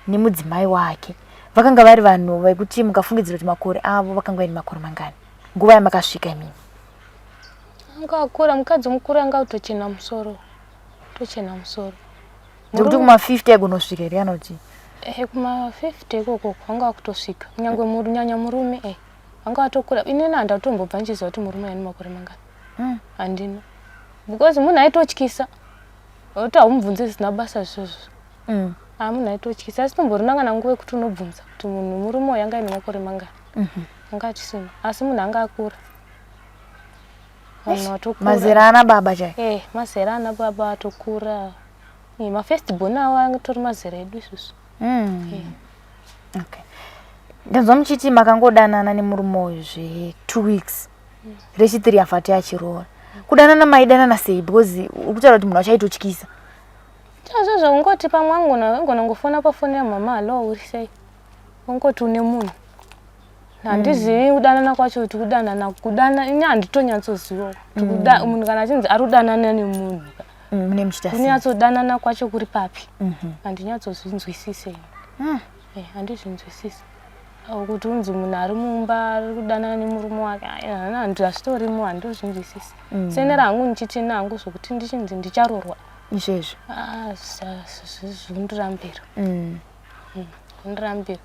nemudzimai wake vakanga vari vanhu vekuti mukafungidzira kuti makore avo vakanga vaine makore mangani nguva yamakasvika imimi? Anga akura mukadzi mukuru anga kutochena musoro tochena musoro zvekuti kuma 50 agonosvika here kana kuti ehe kuma 50 ikoko vanga vakutosvika kunyange nyanya murume e vanga vatokura inini handatombobva ndichiziva kuti murume aine makore mangani hmm. handina because munhu aitotyisa kuti haumubvunze zvisina basa izvozvo mm. ah, munhu aitotyisa asi tomborina kana nguva yekuti unobvunza kuti munhu murume uyu anga aine makore mangani mm-hmm. anga achisina asi munhu anga akura vanhu vatokura mazera ana baba chai eh mazera ana baba atokura eh, mafirst born avo angatori mazera edu isusu mm. eh. Okay ndanzwa muchiti makangodanana nemurume uyu zve two weeks rechithree afati achiroora kudanana maidanana sei because uri kutaura kuti munhu wacho aitotyisa chazvo zvekungoti pamwe angona angona ngofona pafoni yamama hallo uri sei ungoti une munhu handizivi mm. kudanana kwacho kuti kudanana kudana ini handitonyatsozivawo kuti mm. munhu kana achinzi ari kudanana nemunhu mm, kunyatsodanana kwacho kuri papi mhm. handinyatsozvinzwisise eh, handizvinzwisise kuti unzi munhu ari mumba ari kudanana nemurume wake handu hazvitorimo handozvinzwisisi mm. senera hangu ndichitina hangu zvokuti ndichinzi ndicharorwa izvezvo ah, zvindirambira mm. mm, zvindirambira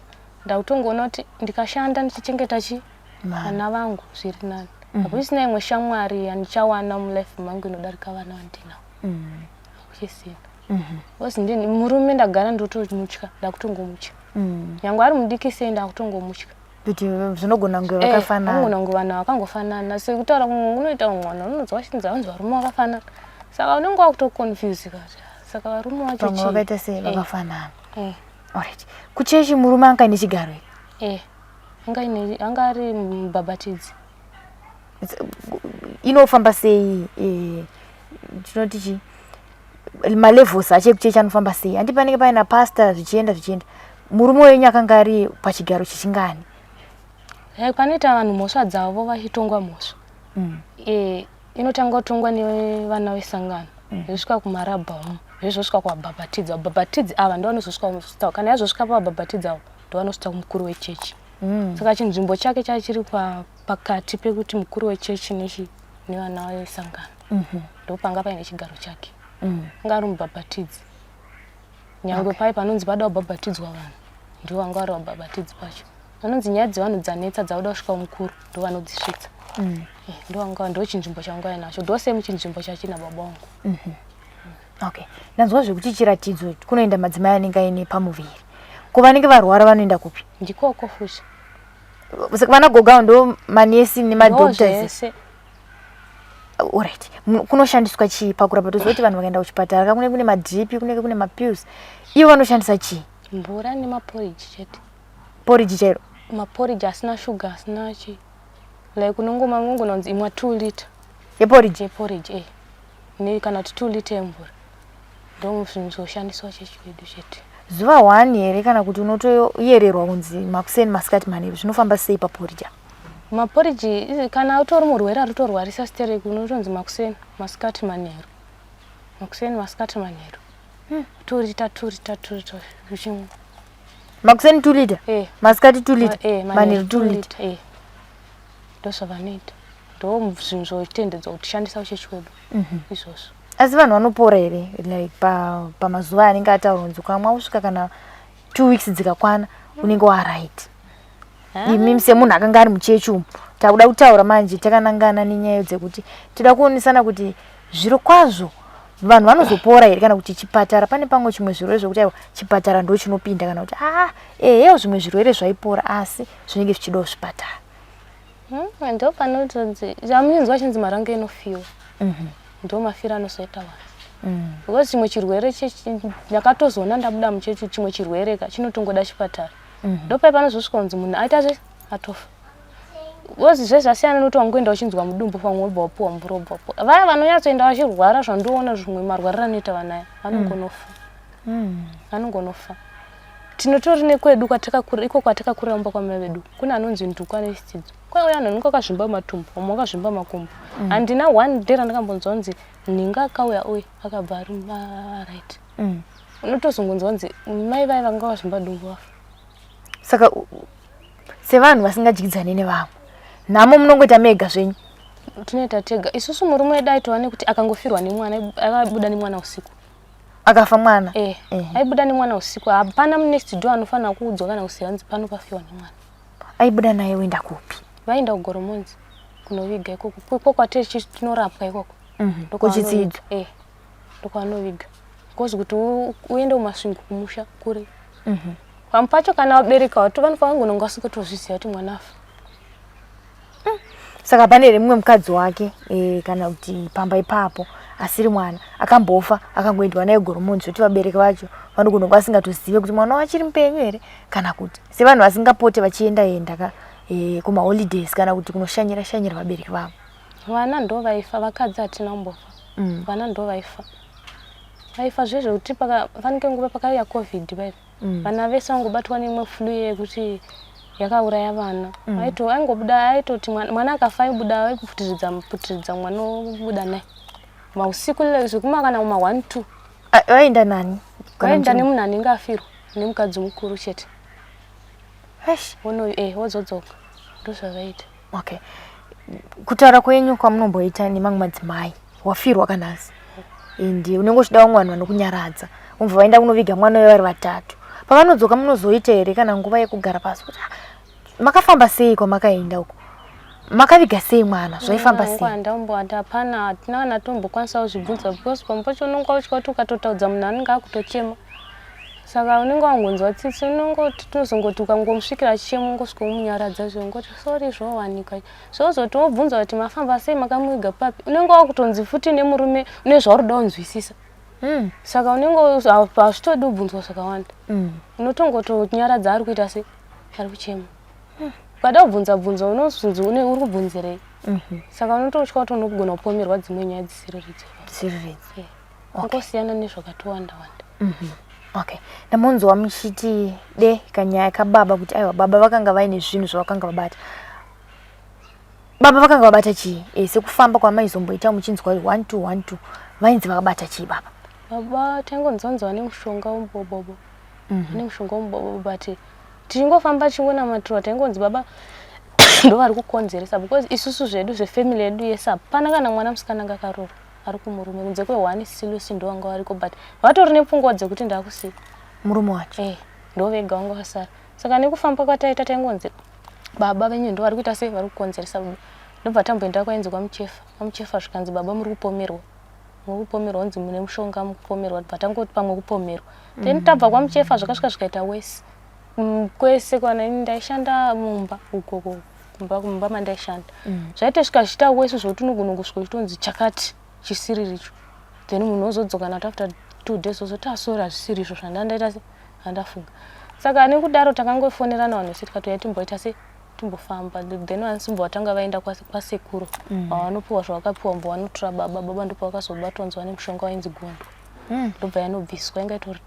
ndakutongoona kuti ndikashanda ndichichengeta chi vana vangu zviri nani mm. hakuchisina imwe shamwari yandichawana mulife mangu inodarika vana vandinawo hakuchisina mm. Because ndini murume ndagara ndotomutya ndakutongomutya mm. nyangwe ari mudiki sei ndakutongomutya kuti zvinogona kunge eh, vakafanana vanogona kunge vanhu vakangofanana sekutaura kumwe unoita mwana unonzwa vachinzi vanzi varume vakafanana saka unenge wakutoconfuse saka varume vacho pamwe vakaita sei eh. vakafanana eh. Alright kuchechi murume anga aine chigaro here eh anga ari mubhabhatidzi inofamba sei tinoti chii malevels acho ekuchechi anofamba sei handi panenge paina pastor zvichienda zvichienda murume wenyu akanga ari pachigaro chechingani eh, panoita vanhu mhosva dzavo vachitongwa mhosva mm. e, inotanga kutongwa nevana vesangano mm. yosvika kumarabha umu yozosvika kuvabhabhatidzi vabhabhatidzi ava ndo vanozosvika kana yazosvika pavabhabhatidzi avo ndo vanosvika kumukuru wechechi mm. saka chinzvimbo chake chachiri pakati pekuti mukuru wechechi nechi nevana vesangano mm -hmm. ndopanga paine chigaro chake mm. anga ari mubhabhatidzi nyange okay. paye panonzi pada kubhabhatidzwa vanhu Ndivo vanga vari vabhabhatidzi pacho. Vanonzi nyaya dzevanhu dzanetsa dzakuda kusvika mukuru ndovanodzisvitsa. Eh, ndovanga ndo chinzvimbo changu ainacho. Ndo same chinzvimbo chachina baba vangu. Okay, ndanzwa zvekuti chiratidzo kunoenda madzimai anenge aine pamuviri. Ko vanenge varwara vanoenda kupi? Ndikoko futi. Saka vana gogo ndo manesi nemadoctors. Zvese. Alright, kunoshandiswa chii pakurapa? Toziva kuti vanhu vakaenda kuchipatara ka kunenge kune madrip, kunenge kune mapills. Ivo vanoshandisa chii? Mvura nemaporridge chete. Porridge chairo? Maporridge asina sugar, asina chi. Like unongoma unongonzi imwa 2 liter yeporridge. Yeporridge eh. Ne kana kuti 2 liter yemvura. Ndo zvinhu zvoshandiswa chechi kwedu chete. Zuva 1 here kana kuti unotoyererwa kunzi makuseni, masikati, manheru? Zvinofamba sei paporridge? Maporridge kana utori murwere ari kutorwarisa stereki unotonzi makuseni, masikati, manheru. Makuseni, masikati, manheru. 2 liter, 2 liter, 2 liter uchimwa. Makuseni 2 liter? Eh. Masikati 2 liter? Eh, manheru 2 liter. Eh. Ndozvavanoita. Ndo zvinhu zvotendedzwa kuti shandisa uchechi wedu. Izvozvo. Asi vanhu vanopora here like pamazuva anenge ataurwa kunzi ukamwa kusvika kana 2 weeks dzikakwana unenge waright? Imi semunhu akanga ari muchechi umu, takuda kutaura manje takanangana nenyaya dzekuti toda kuonesana kuti zviro kwazvo vanhu vanozopora here kana kuti chipatara pane pamwe chimwe zvirwere zvekuti aiwa chipatara ndo chinopinda, kana kuti aa ehewo zvimwe zvirwere zvaipora asi zvinenge zvichidawo zvipatara. Ndo panotonzi amunzwa chinzi marange inofiwa. Ndo mafiro anozoita vanhu. Because chimwe chirwere ndakatozoona ndabuda muchechi, chimwe chirwere ka chinotongoda chipatara. Ndo pai panozosvika kunzi munhu aita se atofa. Because zve zvasiyana nekuti wangoenda uchinzwa mudumbu pamwe wobva wapuwa mvura wobva wapuwa. Vaya vanonyatsoenda vachirwara zvandoona zvimwe marwariro anoita vanaya vanongonofa. Vanongonofa. Tinotori nekwedu kwatakakura, iko kwatakakurira mumba kwamai vedu kune anonzi nduku ane chitsidzo. Kwaiuya anhu anenge akazvimba matumbu, vamwe vakazvimba makumbo. Handina one day randakambonzwa kunzi nhinga akauya uye akabva ari right. Unotozongonzwa kunzi mai vai vanga vazvimba dumbu vafa. Saka sevanhu vasingadyidzani nevamwe, nhamo munongoita mega zvenyu? Tinoita tega isusu. Murume wedu aitova nekuti akangofirwa nemwana, akabuda nemwana usiku. Akafa mwana? Eh, aibuda nemwana usiku. Hapana munext door anofanira kuudzwa kana kusiya hanzi pano pafiwa nemwana. Aibuda naye oenda kupi? Vaenda kuGoromonzi kunoviga ikoko, ikoko kwatiri tinorapwa ikoko. Kuchitsidzo? Eh, ndokwanoviga because kuti uende kuMasvingo kumusha kure. Pamwe pacho kana vabereki vato vanofanira kungononga vasingatozviziva kuti mwana afa. Saka pane here mumwe mukadzi wake kana kuti pamba ipapo asiri mwana akambofa akangoendwa naye Goromonzi, zvoti vabereki vacho vanogona kunge vasingatozive kuti mwana wachiri mupenyu here, kana kuti sevanhu vasingapote vachienda enda ka kumaholidays kana kuti kunoshanyira shanyira vabereki vavo? Vana ndo vaifa, vakadzi hatina kumbofa. Vana ndo vaifa, vaifa zvezvekuti panenge nguva pakauya COVID vaifa. Vana vese vangobatwa neimwe flu yekuti yakauraya vana. Aito aingobuda, aitoti mwana akafa aibuda, aiputiridza putiridza mwana obuda naye mausiku zvekuma kana kuma 1 2. Vaenda nani? Vaenda nemunhu anenge afirwa nemukadzi mukuru chete. Eish. Wono wozodzoka, ndozvavaita. Okay, kutaura kwenyu kwamunomboita nemamwe madzimai wafirwa kanhasi and unenge uchida vamwe vanhu vanokunyaradza, vobva vaenda kunoviga mwana uyo vari vatatu, pavanodzoka munozoita here kana nguva yekugara pasi kuti, "Ah, makafamba sei kwamakaenda uko, makaviga sei mwana, zvaifamba sei?" Handamboati hapana, hatina kana tombokwanisa kuzvibvunza because pamwe pacho unonge uchitya kuti ukatotaudza munhu anenge akutochema, saka unenge wangonzwa tsitsi. Unongoti tinozongoti ukangomusvikira achichema ungosvika womunyaradza zve ungoti sorry, zvowanikwa zvozoti wobvunza kuti mafamba sei, makamuviga papi, unenge wakutonzi futi nemurume une zvauri kuda kunzwisisa. Saka unenge hazvitodi kubvunzwa zvakawanda. Unotongotonyaradza ari kuita sei, ari kuchema. Ukada kubvunza bvunza unozonzi uri kubvunzirei. Saka unototya kuti unogona kupomerwa dzimwe nyaya dzisiri ridzo. Dzisiri ridzo. Ungosiyana nezvakatowanda wanda. Okay, ndamonzwa muchiti de kanyaya kababa kuti aiwa baba vakanga vaine zvinhu zvavakanga vabata. Baba vakanga vabata chii? Sekufamba kwamaizomboita muchinzwa 1 2 1 2, vainzi vakabata chii baba? Baba taingonzwanzi vane mushonga wemubobobo, vane mushonga wemubobobo, but tichingofamba tichingonamatirwa taingonzi baba ndo vari kukonzeresa because isusu zvedu zvefamily yedu yese hapana kana mwana musikana anga akaroorwa ari kumurume kunze kwe1 Silusi, ndo vanga variko, but vatori nepfungwa dzekuti ndakusiya. Murume wacho? Eh. Ndo vega vanga vasara. Saka nekufamba kwataita taingonzi baba venyu ndo vari kuita sei, vari kukonzeresa baba. Ndobva tamboenda kwainzi kwaMuchefa. KwaMuchefa zvikanzi baba muri kupomerwa. Muri kupomerwa kunzi mune mushonga mukupomerwa. Bva tangoti pamwe kupomerwa. Then tabva kwaMuchefa zvakasvika zvikaita wesi. Kwese kwana ini ndaishanda mumba ukoko kumba kumba mandaishanda. Zvaitosvika zvichiita wesi zvekuti unogona kusvika uchitonzi chakati chisiri richo. Then munhu ozodzoka nato after 2 days ozoti ah sorry hazvisiri izvo zvandandaita se zvandafunga. Saka nekudaro takangofonerana vanhu vese tikati uyai timboita se timbofamba. Then vanhu vatanga vaenda kwasekuru vanopiwa zvavakapiwa mbo vanotora baba. Baba ndipo vakazobatwa nzi vane mushonga wainzi gondo. Ndobva yanobviswa yanga itori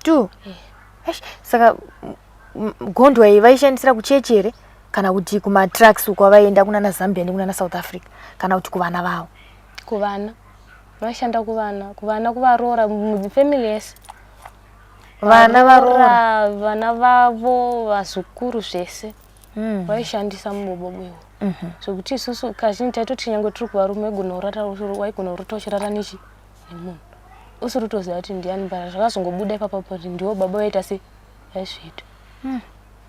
2. 2? Eish, saka gondwa iyi vaishandisira kuchechi here kana kuti kumatrucks uko vaienda kunana Zambia nekunana South Africa kana kuti kuvana vavo? Kuvana. Vaishanda kuvana, kuvana kuvaroora family yese. Vana varoora, vana vavo, vazukuru zvese. Vaishandisa mubobobo iwo. Zvekuti isusu kazhinji taitoti nyangwe tiri kuvarume waigona kurota uchirara nechi nemunhu. Usiri kutoziva kuti ndiani but zvakazongobuda ipapo kuti ndiwo baba vaita sei vaizviita.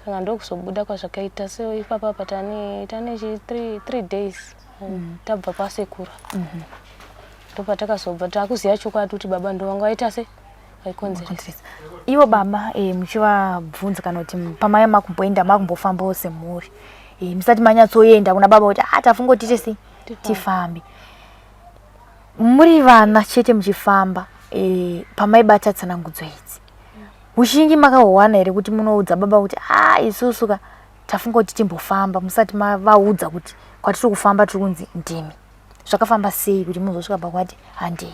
Saka ndokuzobuda kwazvakaita so ipapa apa tane chi 3 days tabva kwasekuru. Ndopatakazobva takuziva chokwadi kuti baba ndo vanga vaita sei vaikonzeresa. Ivo baba muchivabvunza kana kuti pamaya makumboenda makumbofambawo semhuri musati manyatsoenda kuna baba kuti ah tafunga kuti tiite sei tifambe. Muri vana chete muchifamba pamaibata tsanangudzo idzi ushingi makahuwana here kuti munoudza baba kuti ah isusu ka tafunga kuti timbofamba musati mavaudza kuti kwatiri kufamba tiri kunzi ndimi? Zvakafamba sei kuti muzosvika pakwati handei?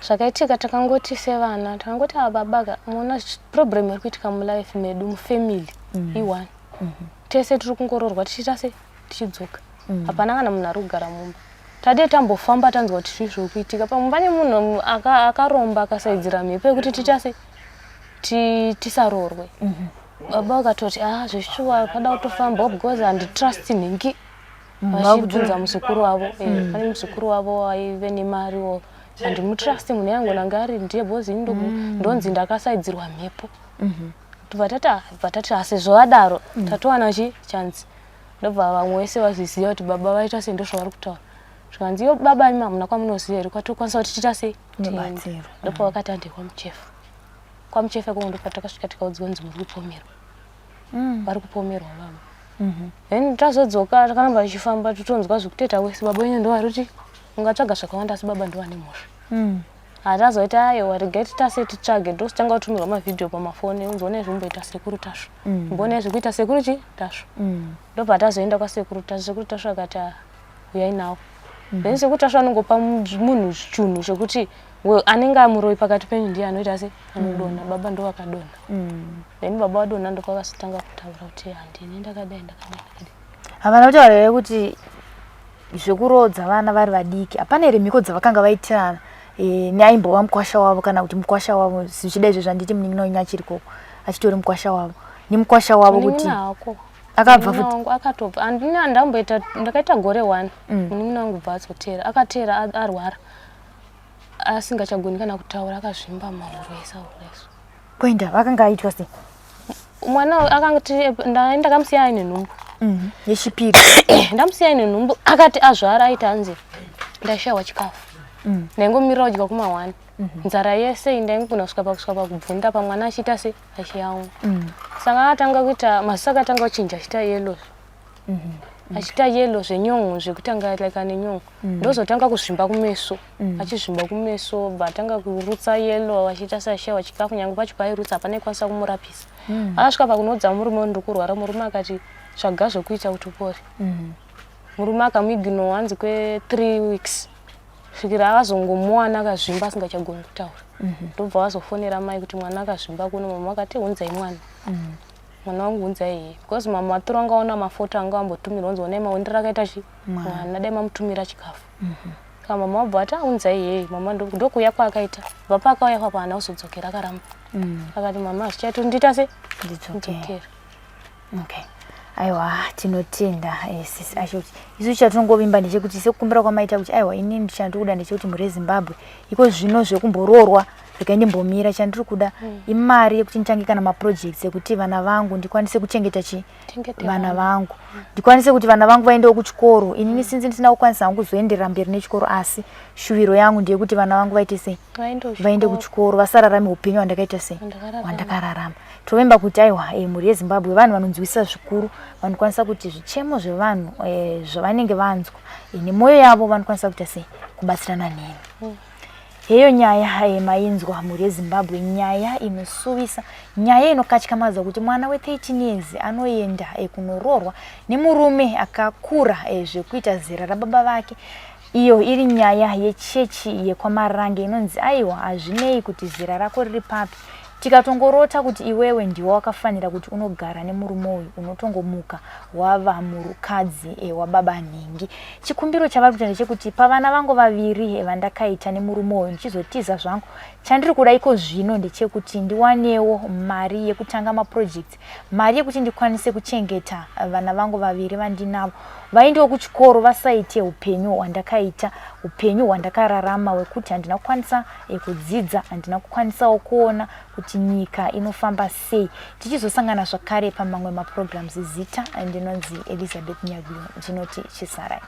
Zvakaitika takangoti sevana takangoti ava baba ka muona problem iri kuitika mulife medu mufamily i1. Tese tiri kungoroorwa tichiita sei tichidzoka. Hapana kana munhu ari kugara mumba. Tadii tambofamba tanzwa kuti zvii zviri kuitika. Pamwe pane munhu akaromba akasaidzira mhepo yekuti tiita sei tisaroorwe. Baba vakatoti ah zveshuwa pada kutofambawo because handitrust nhingi. Vachibvunza muzukuru wavo. Pane muzukuru wavo aive nemariwo. Handimutrust munhu yangu anga ari ndiye because ini ndonzi ndakasaidzirwa mhepo. Tobva tati asi zvadaro tatowana chi chance. Ndobva vamwe vese vazviziva kuti baba vaita sei ndozvavari kutaura. Zvikanzi iyo baba imi hamuna kwamunoziva here kwatokwanisa kuti tiita sei tiende. Ndopa vakati handei kwaMuchefa. KwaMuchefa ikoko ndopatakasvika tikaudzwa kunzi muri kupomerwa. Vari kupomerwa baba. Then tazodzoka takaramba tichifamba totonzwa zvekutoita wese baba wenyu ndovari kuti ungatsvaga zvakawanda asi baba ndovane mhosva. Hatazoita aiwa regai titase titsvage ndositanga kutumirwa mavhidhiyo pamafoni unzi onai zvimboita sekuru Tasvu. Mbonai zvekuita sekuru chi Tasvu. Ndobva tazoenda kwasekuru Tasvu. Sekuru Tasvu akati uyai nawo. Then sekuru Tasvu anongopa munhu chunhu chekuti anenge amuroi pakati penyu ndiye anoita sei anodonha. Baba ndo vakadonha. Then baba vadonha ndopavazotanga kutaura kuti handini ndakadai ndakadai ndakadai. Havana kutaura here kuti zvekuroodza vana vari vadiki hapana here mhiko dzavakanga vaitirana neaimbova mukwasha wavo kana kuti mukwasha wavo zvichida izvo zvanditi munin'ina wenyu achiri koko achitori mukwasha wavo nemukwasha wavo kuti akabva futi wangu akatobva andina ndamboita ndakaita gore 1 munin'ina wangu bva azotera akatera arwara asingachagoni kana kutaura akazvimba mahuro ese ahura Kuenda vakanga aitwa sei? Mwana akangoti ndakamusiya aine nhumbu. Yechipiri. Ndamusiya aine nhumbu akati azvara aita hanzi ndashaiwa chikafu. Ndaingomirira kudya kuma 1. Nzara yese ndaingogona kusvika pakusvika pakubvunda pamwana achiita se achiyamwa. Saka akatanga kuita maziso akatanga kuchinja achiita yellow. Achiita yellow zvenyongo zvekutanga like ane nyongo. Ndozotanga kuzvimba kumeso. Achizvimba kumeso bva atanga kurutsa yellow achiita seashayiwa chikafu nyange pacho paairutsa hapana aikwanisa kumurapisa. Akasvika pakunoudza murume ndiri kurwara murume akati tsvaga zvekuita kuti upore. Murume akamuignore hanzi kwe 3 weeks svikira akazongomuwana akazvimba asingachagoni kutaura. Ndobva vazofonera mai kuti mwana akazvimba kuno mama akati hunzai mwana. Mwana wangu hunzai iye because mama maturo anga aona mafoto anga ambotumirwa unzi onai maondero akaita chi mwana dai mamutumira chikafu. Saka mama vabva vati aunzai yei mama ndokuuya kwaakaita bva paakauya ipapo haana kuzodzokera akaramba. Akati mama hazvichaiti ndiita se Ndidzokere. Okay. Aiwa, tinotenda sisi Ashoti. Isu chatinongovimba ndechekuti sekukumbira kwamaita kuti aiwa, inini chandiri kuda ndechekuti mhuri yeZimbabwe iko zvino zvekumboroorwa regai ndimbomira, chandiri kuda imari yekuti nditange kana maprojects ekuti vana vangu ndikwanise kuchengeta chi Chengete vana vangu, ndikwanise kuti vana vangu vaendewo kuchikoro. Inini sinzi ndisina kukwanisa hangu kuzoenderera mberi nechikoro, asi shuviro yangu ndeyekuti vana vangu vaite sei? Vaende vaende kuchikoro. Kuchikoro, vasararame upenyu hwandakaita sei? Hwandakararama. Hwandakararama. Tovimba kuti aiwa, mhuri yeZimbabwe vanhu vanonzwisisa zvikuru, vanokwanisa kuti zvichemo zvevanhu zvavanenge vanzwa nemwoyo yavo vanokwanisa kuita sei? Kubatsirana neni. Heyo nyaya mainzwa, mhuri yeZimbabwe, nyaya inosuvisa, nyaya inokatyamadza kuti mwana we13 years anoenda kunoroorwa nemurume akakura zvekuita zera rababa vake. Iyo iri nyaya yechechi yekwaMarange inonzi aiwa, hazvinei kuti zera rako riri papi, tikatongorota kuti iwewe ndiwe wakafanira kuti unogara nemurume uyu, unotongomuka wava murukadzi wababa nhingi. Chikumbiro chavari kuita ndechekuti pavana vangu vaviri vandakaita nemurume uyu ndichizotiza zvangu, chandiri kuda iko zvino ndechekuti ndiwanewo mari yekutanga maprojects, mari yekuti ndikwanise kuchengeta vana vangu vaviri vandinavo, vaendewo kuchikoro, vasaite upenyu hwandakaita, upenyu hwandakararama hwekuti handina kukwanisa kudzidza, handina kukwanisawo kuona kuti nyika inofamba sei. Tichizosangana zvakare pamamwe maprograms, zita ndinonzi Elizabeth Nyaguyo, ndinoti chisarai.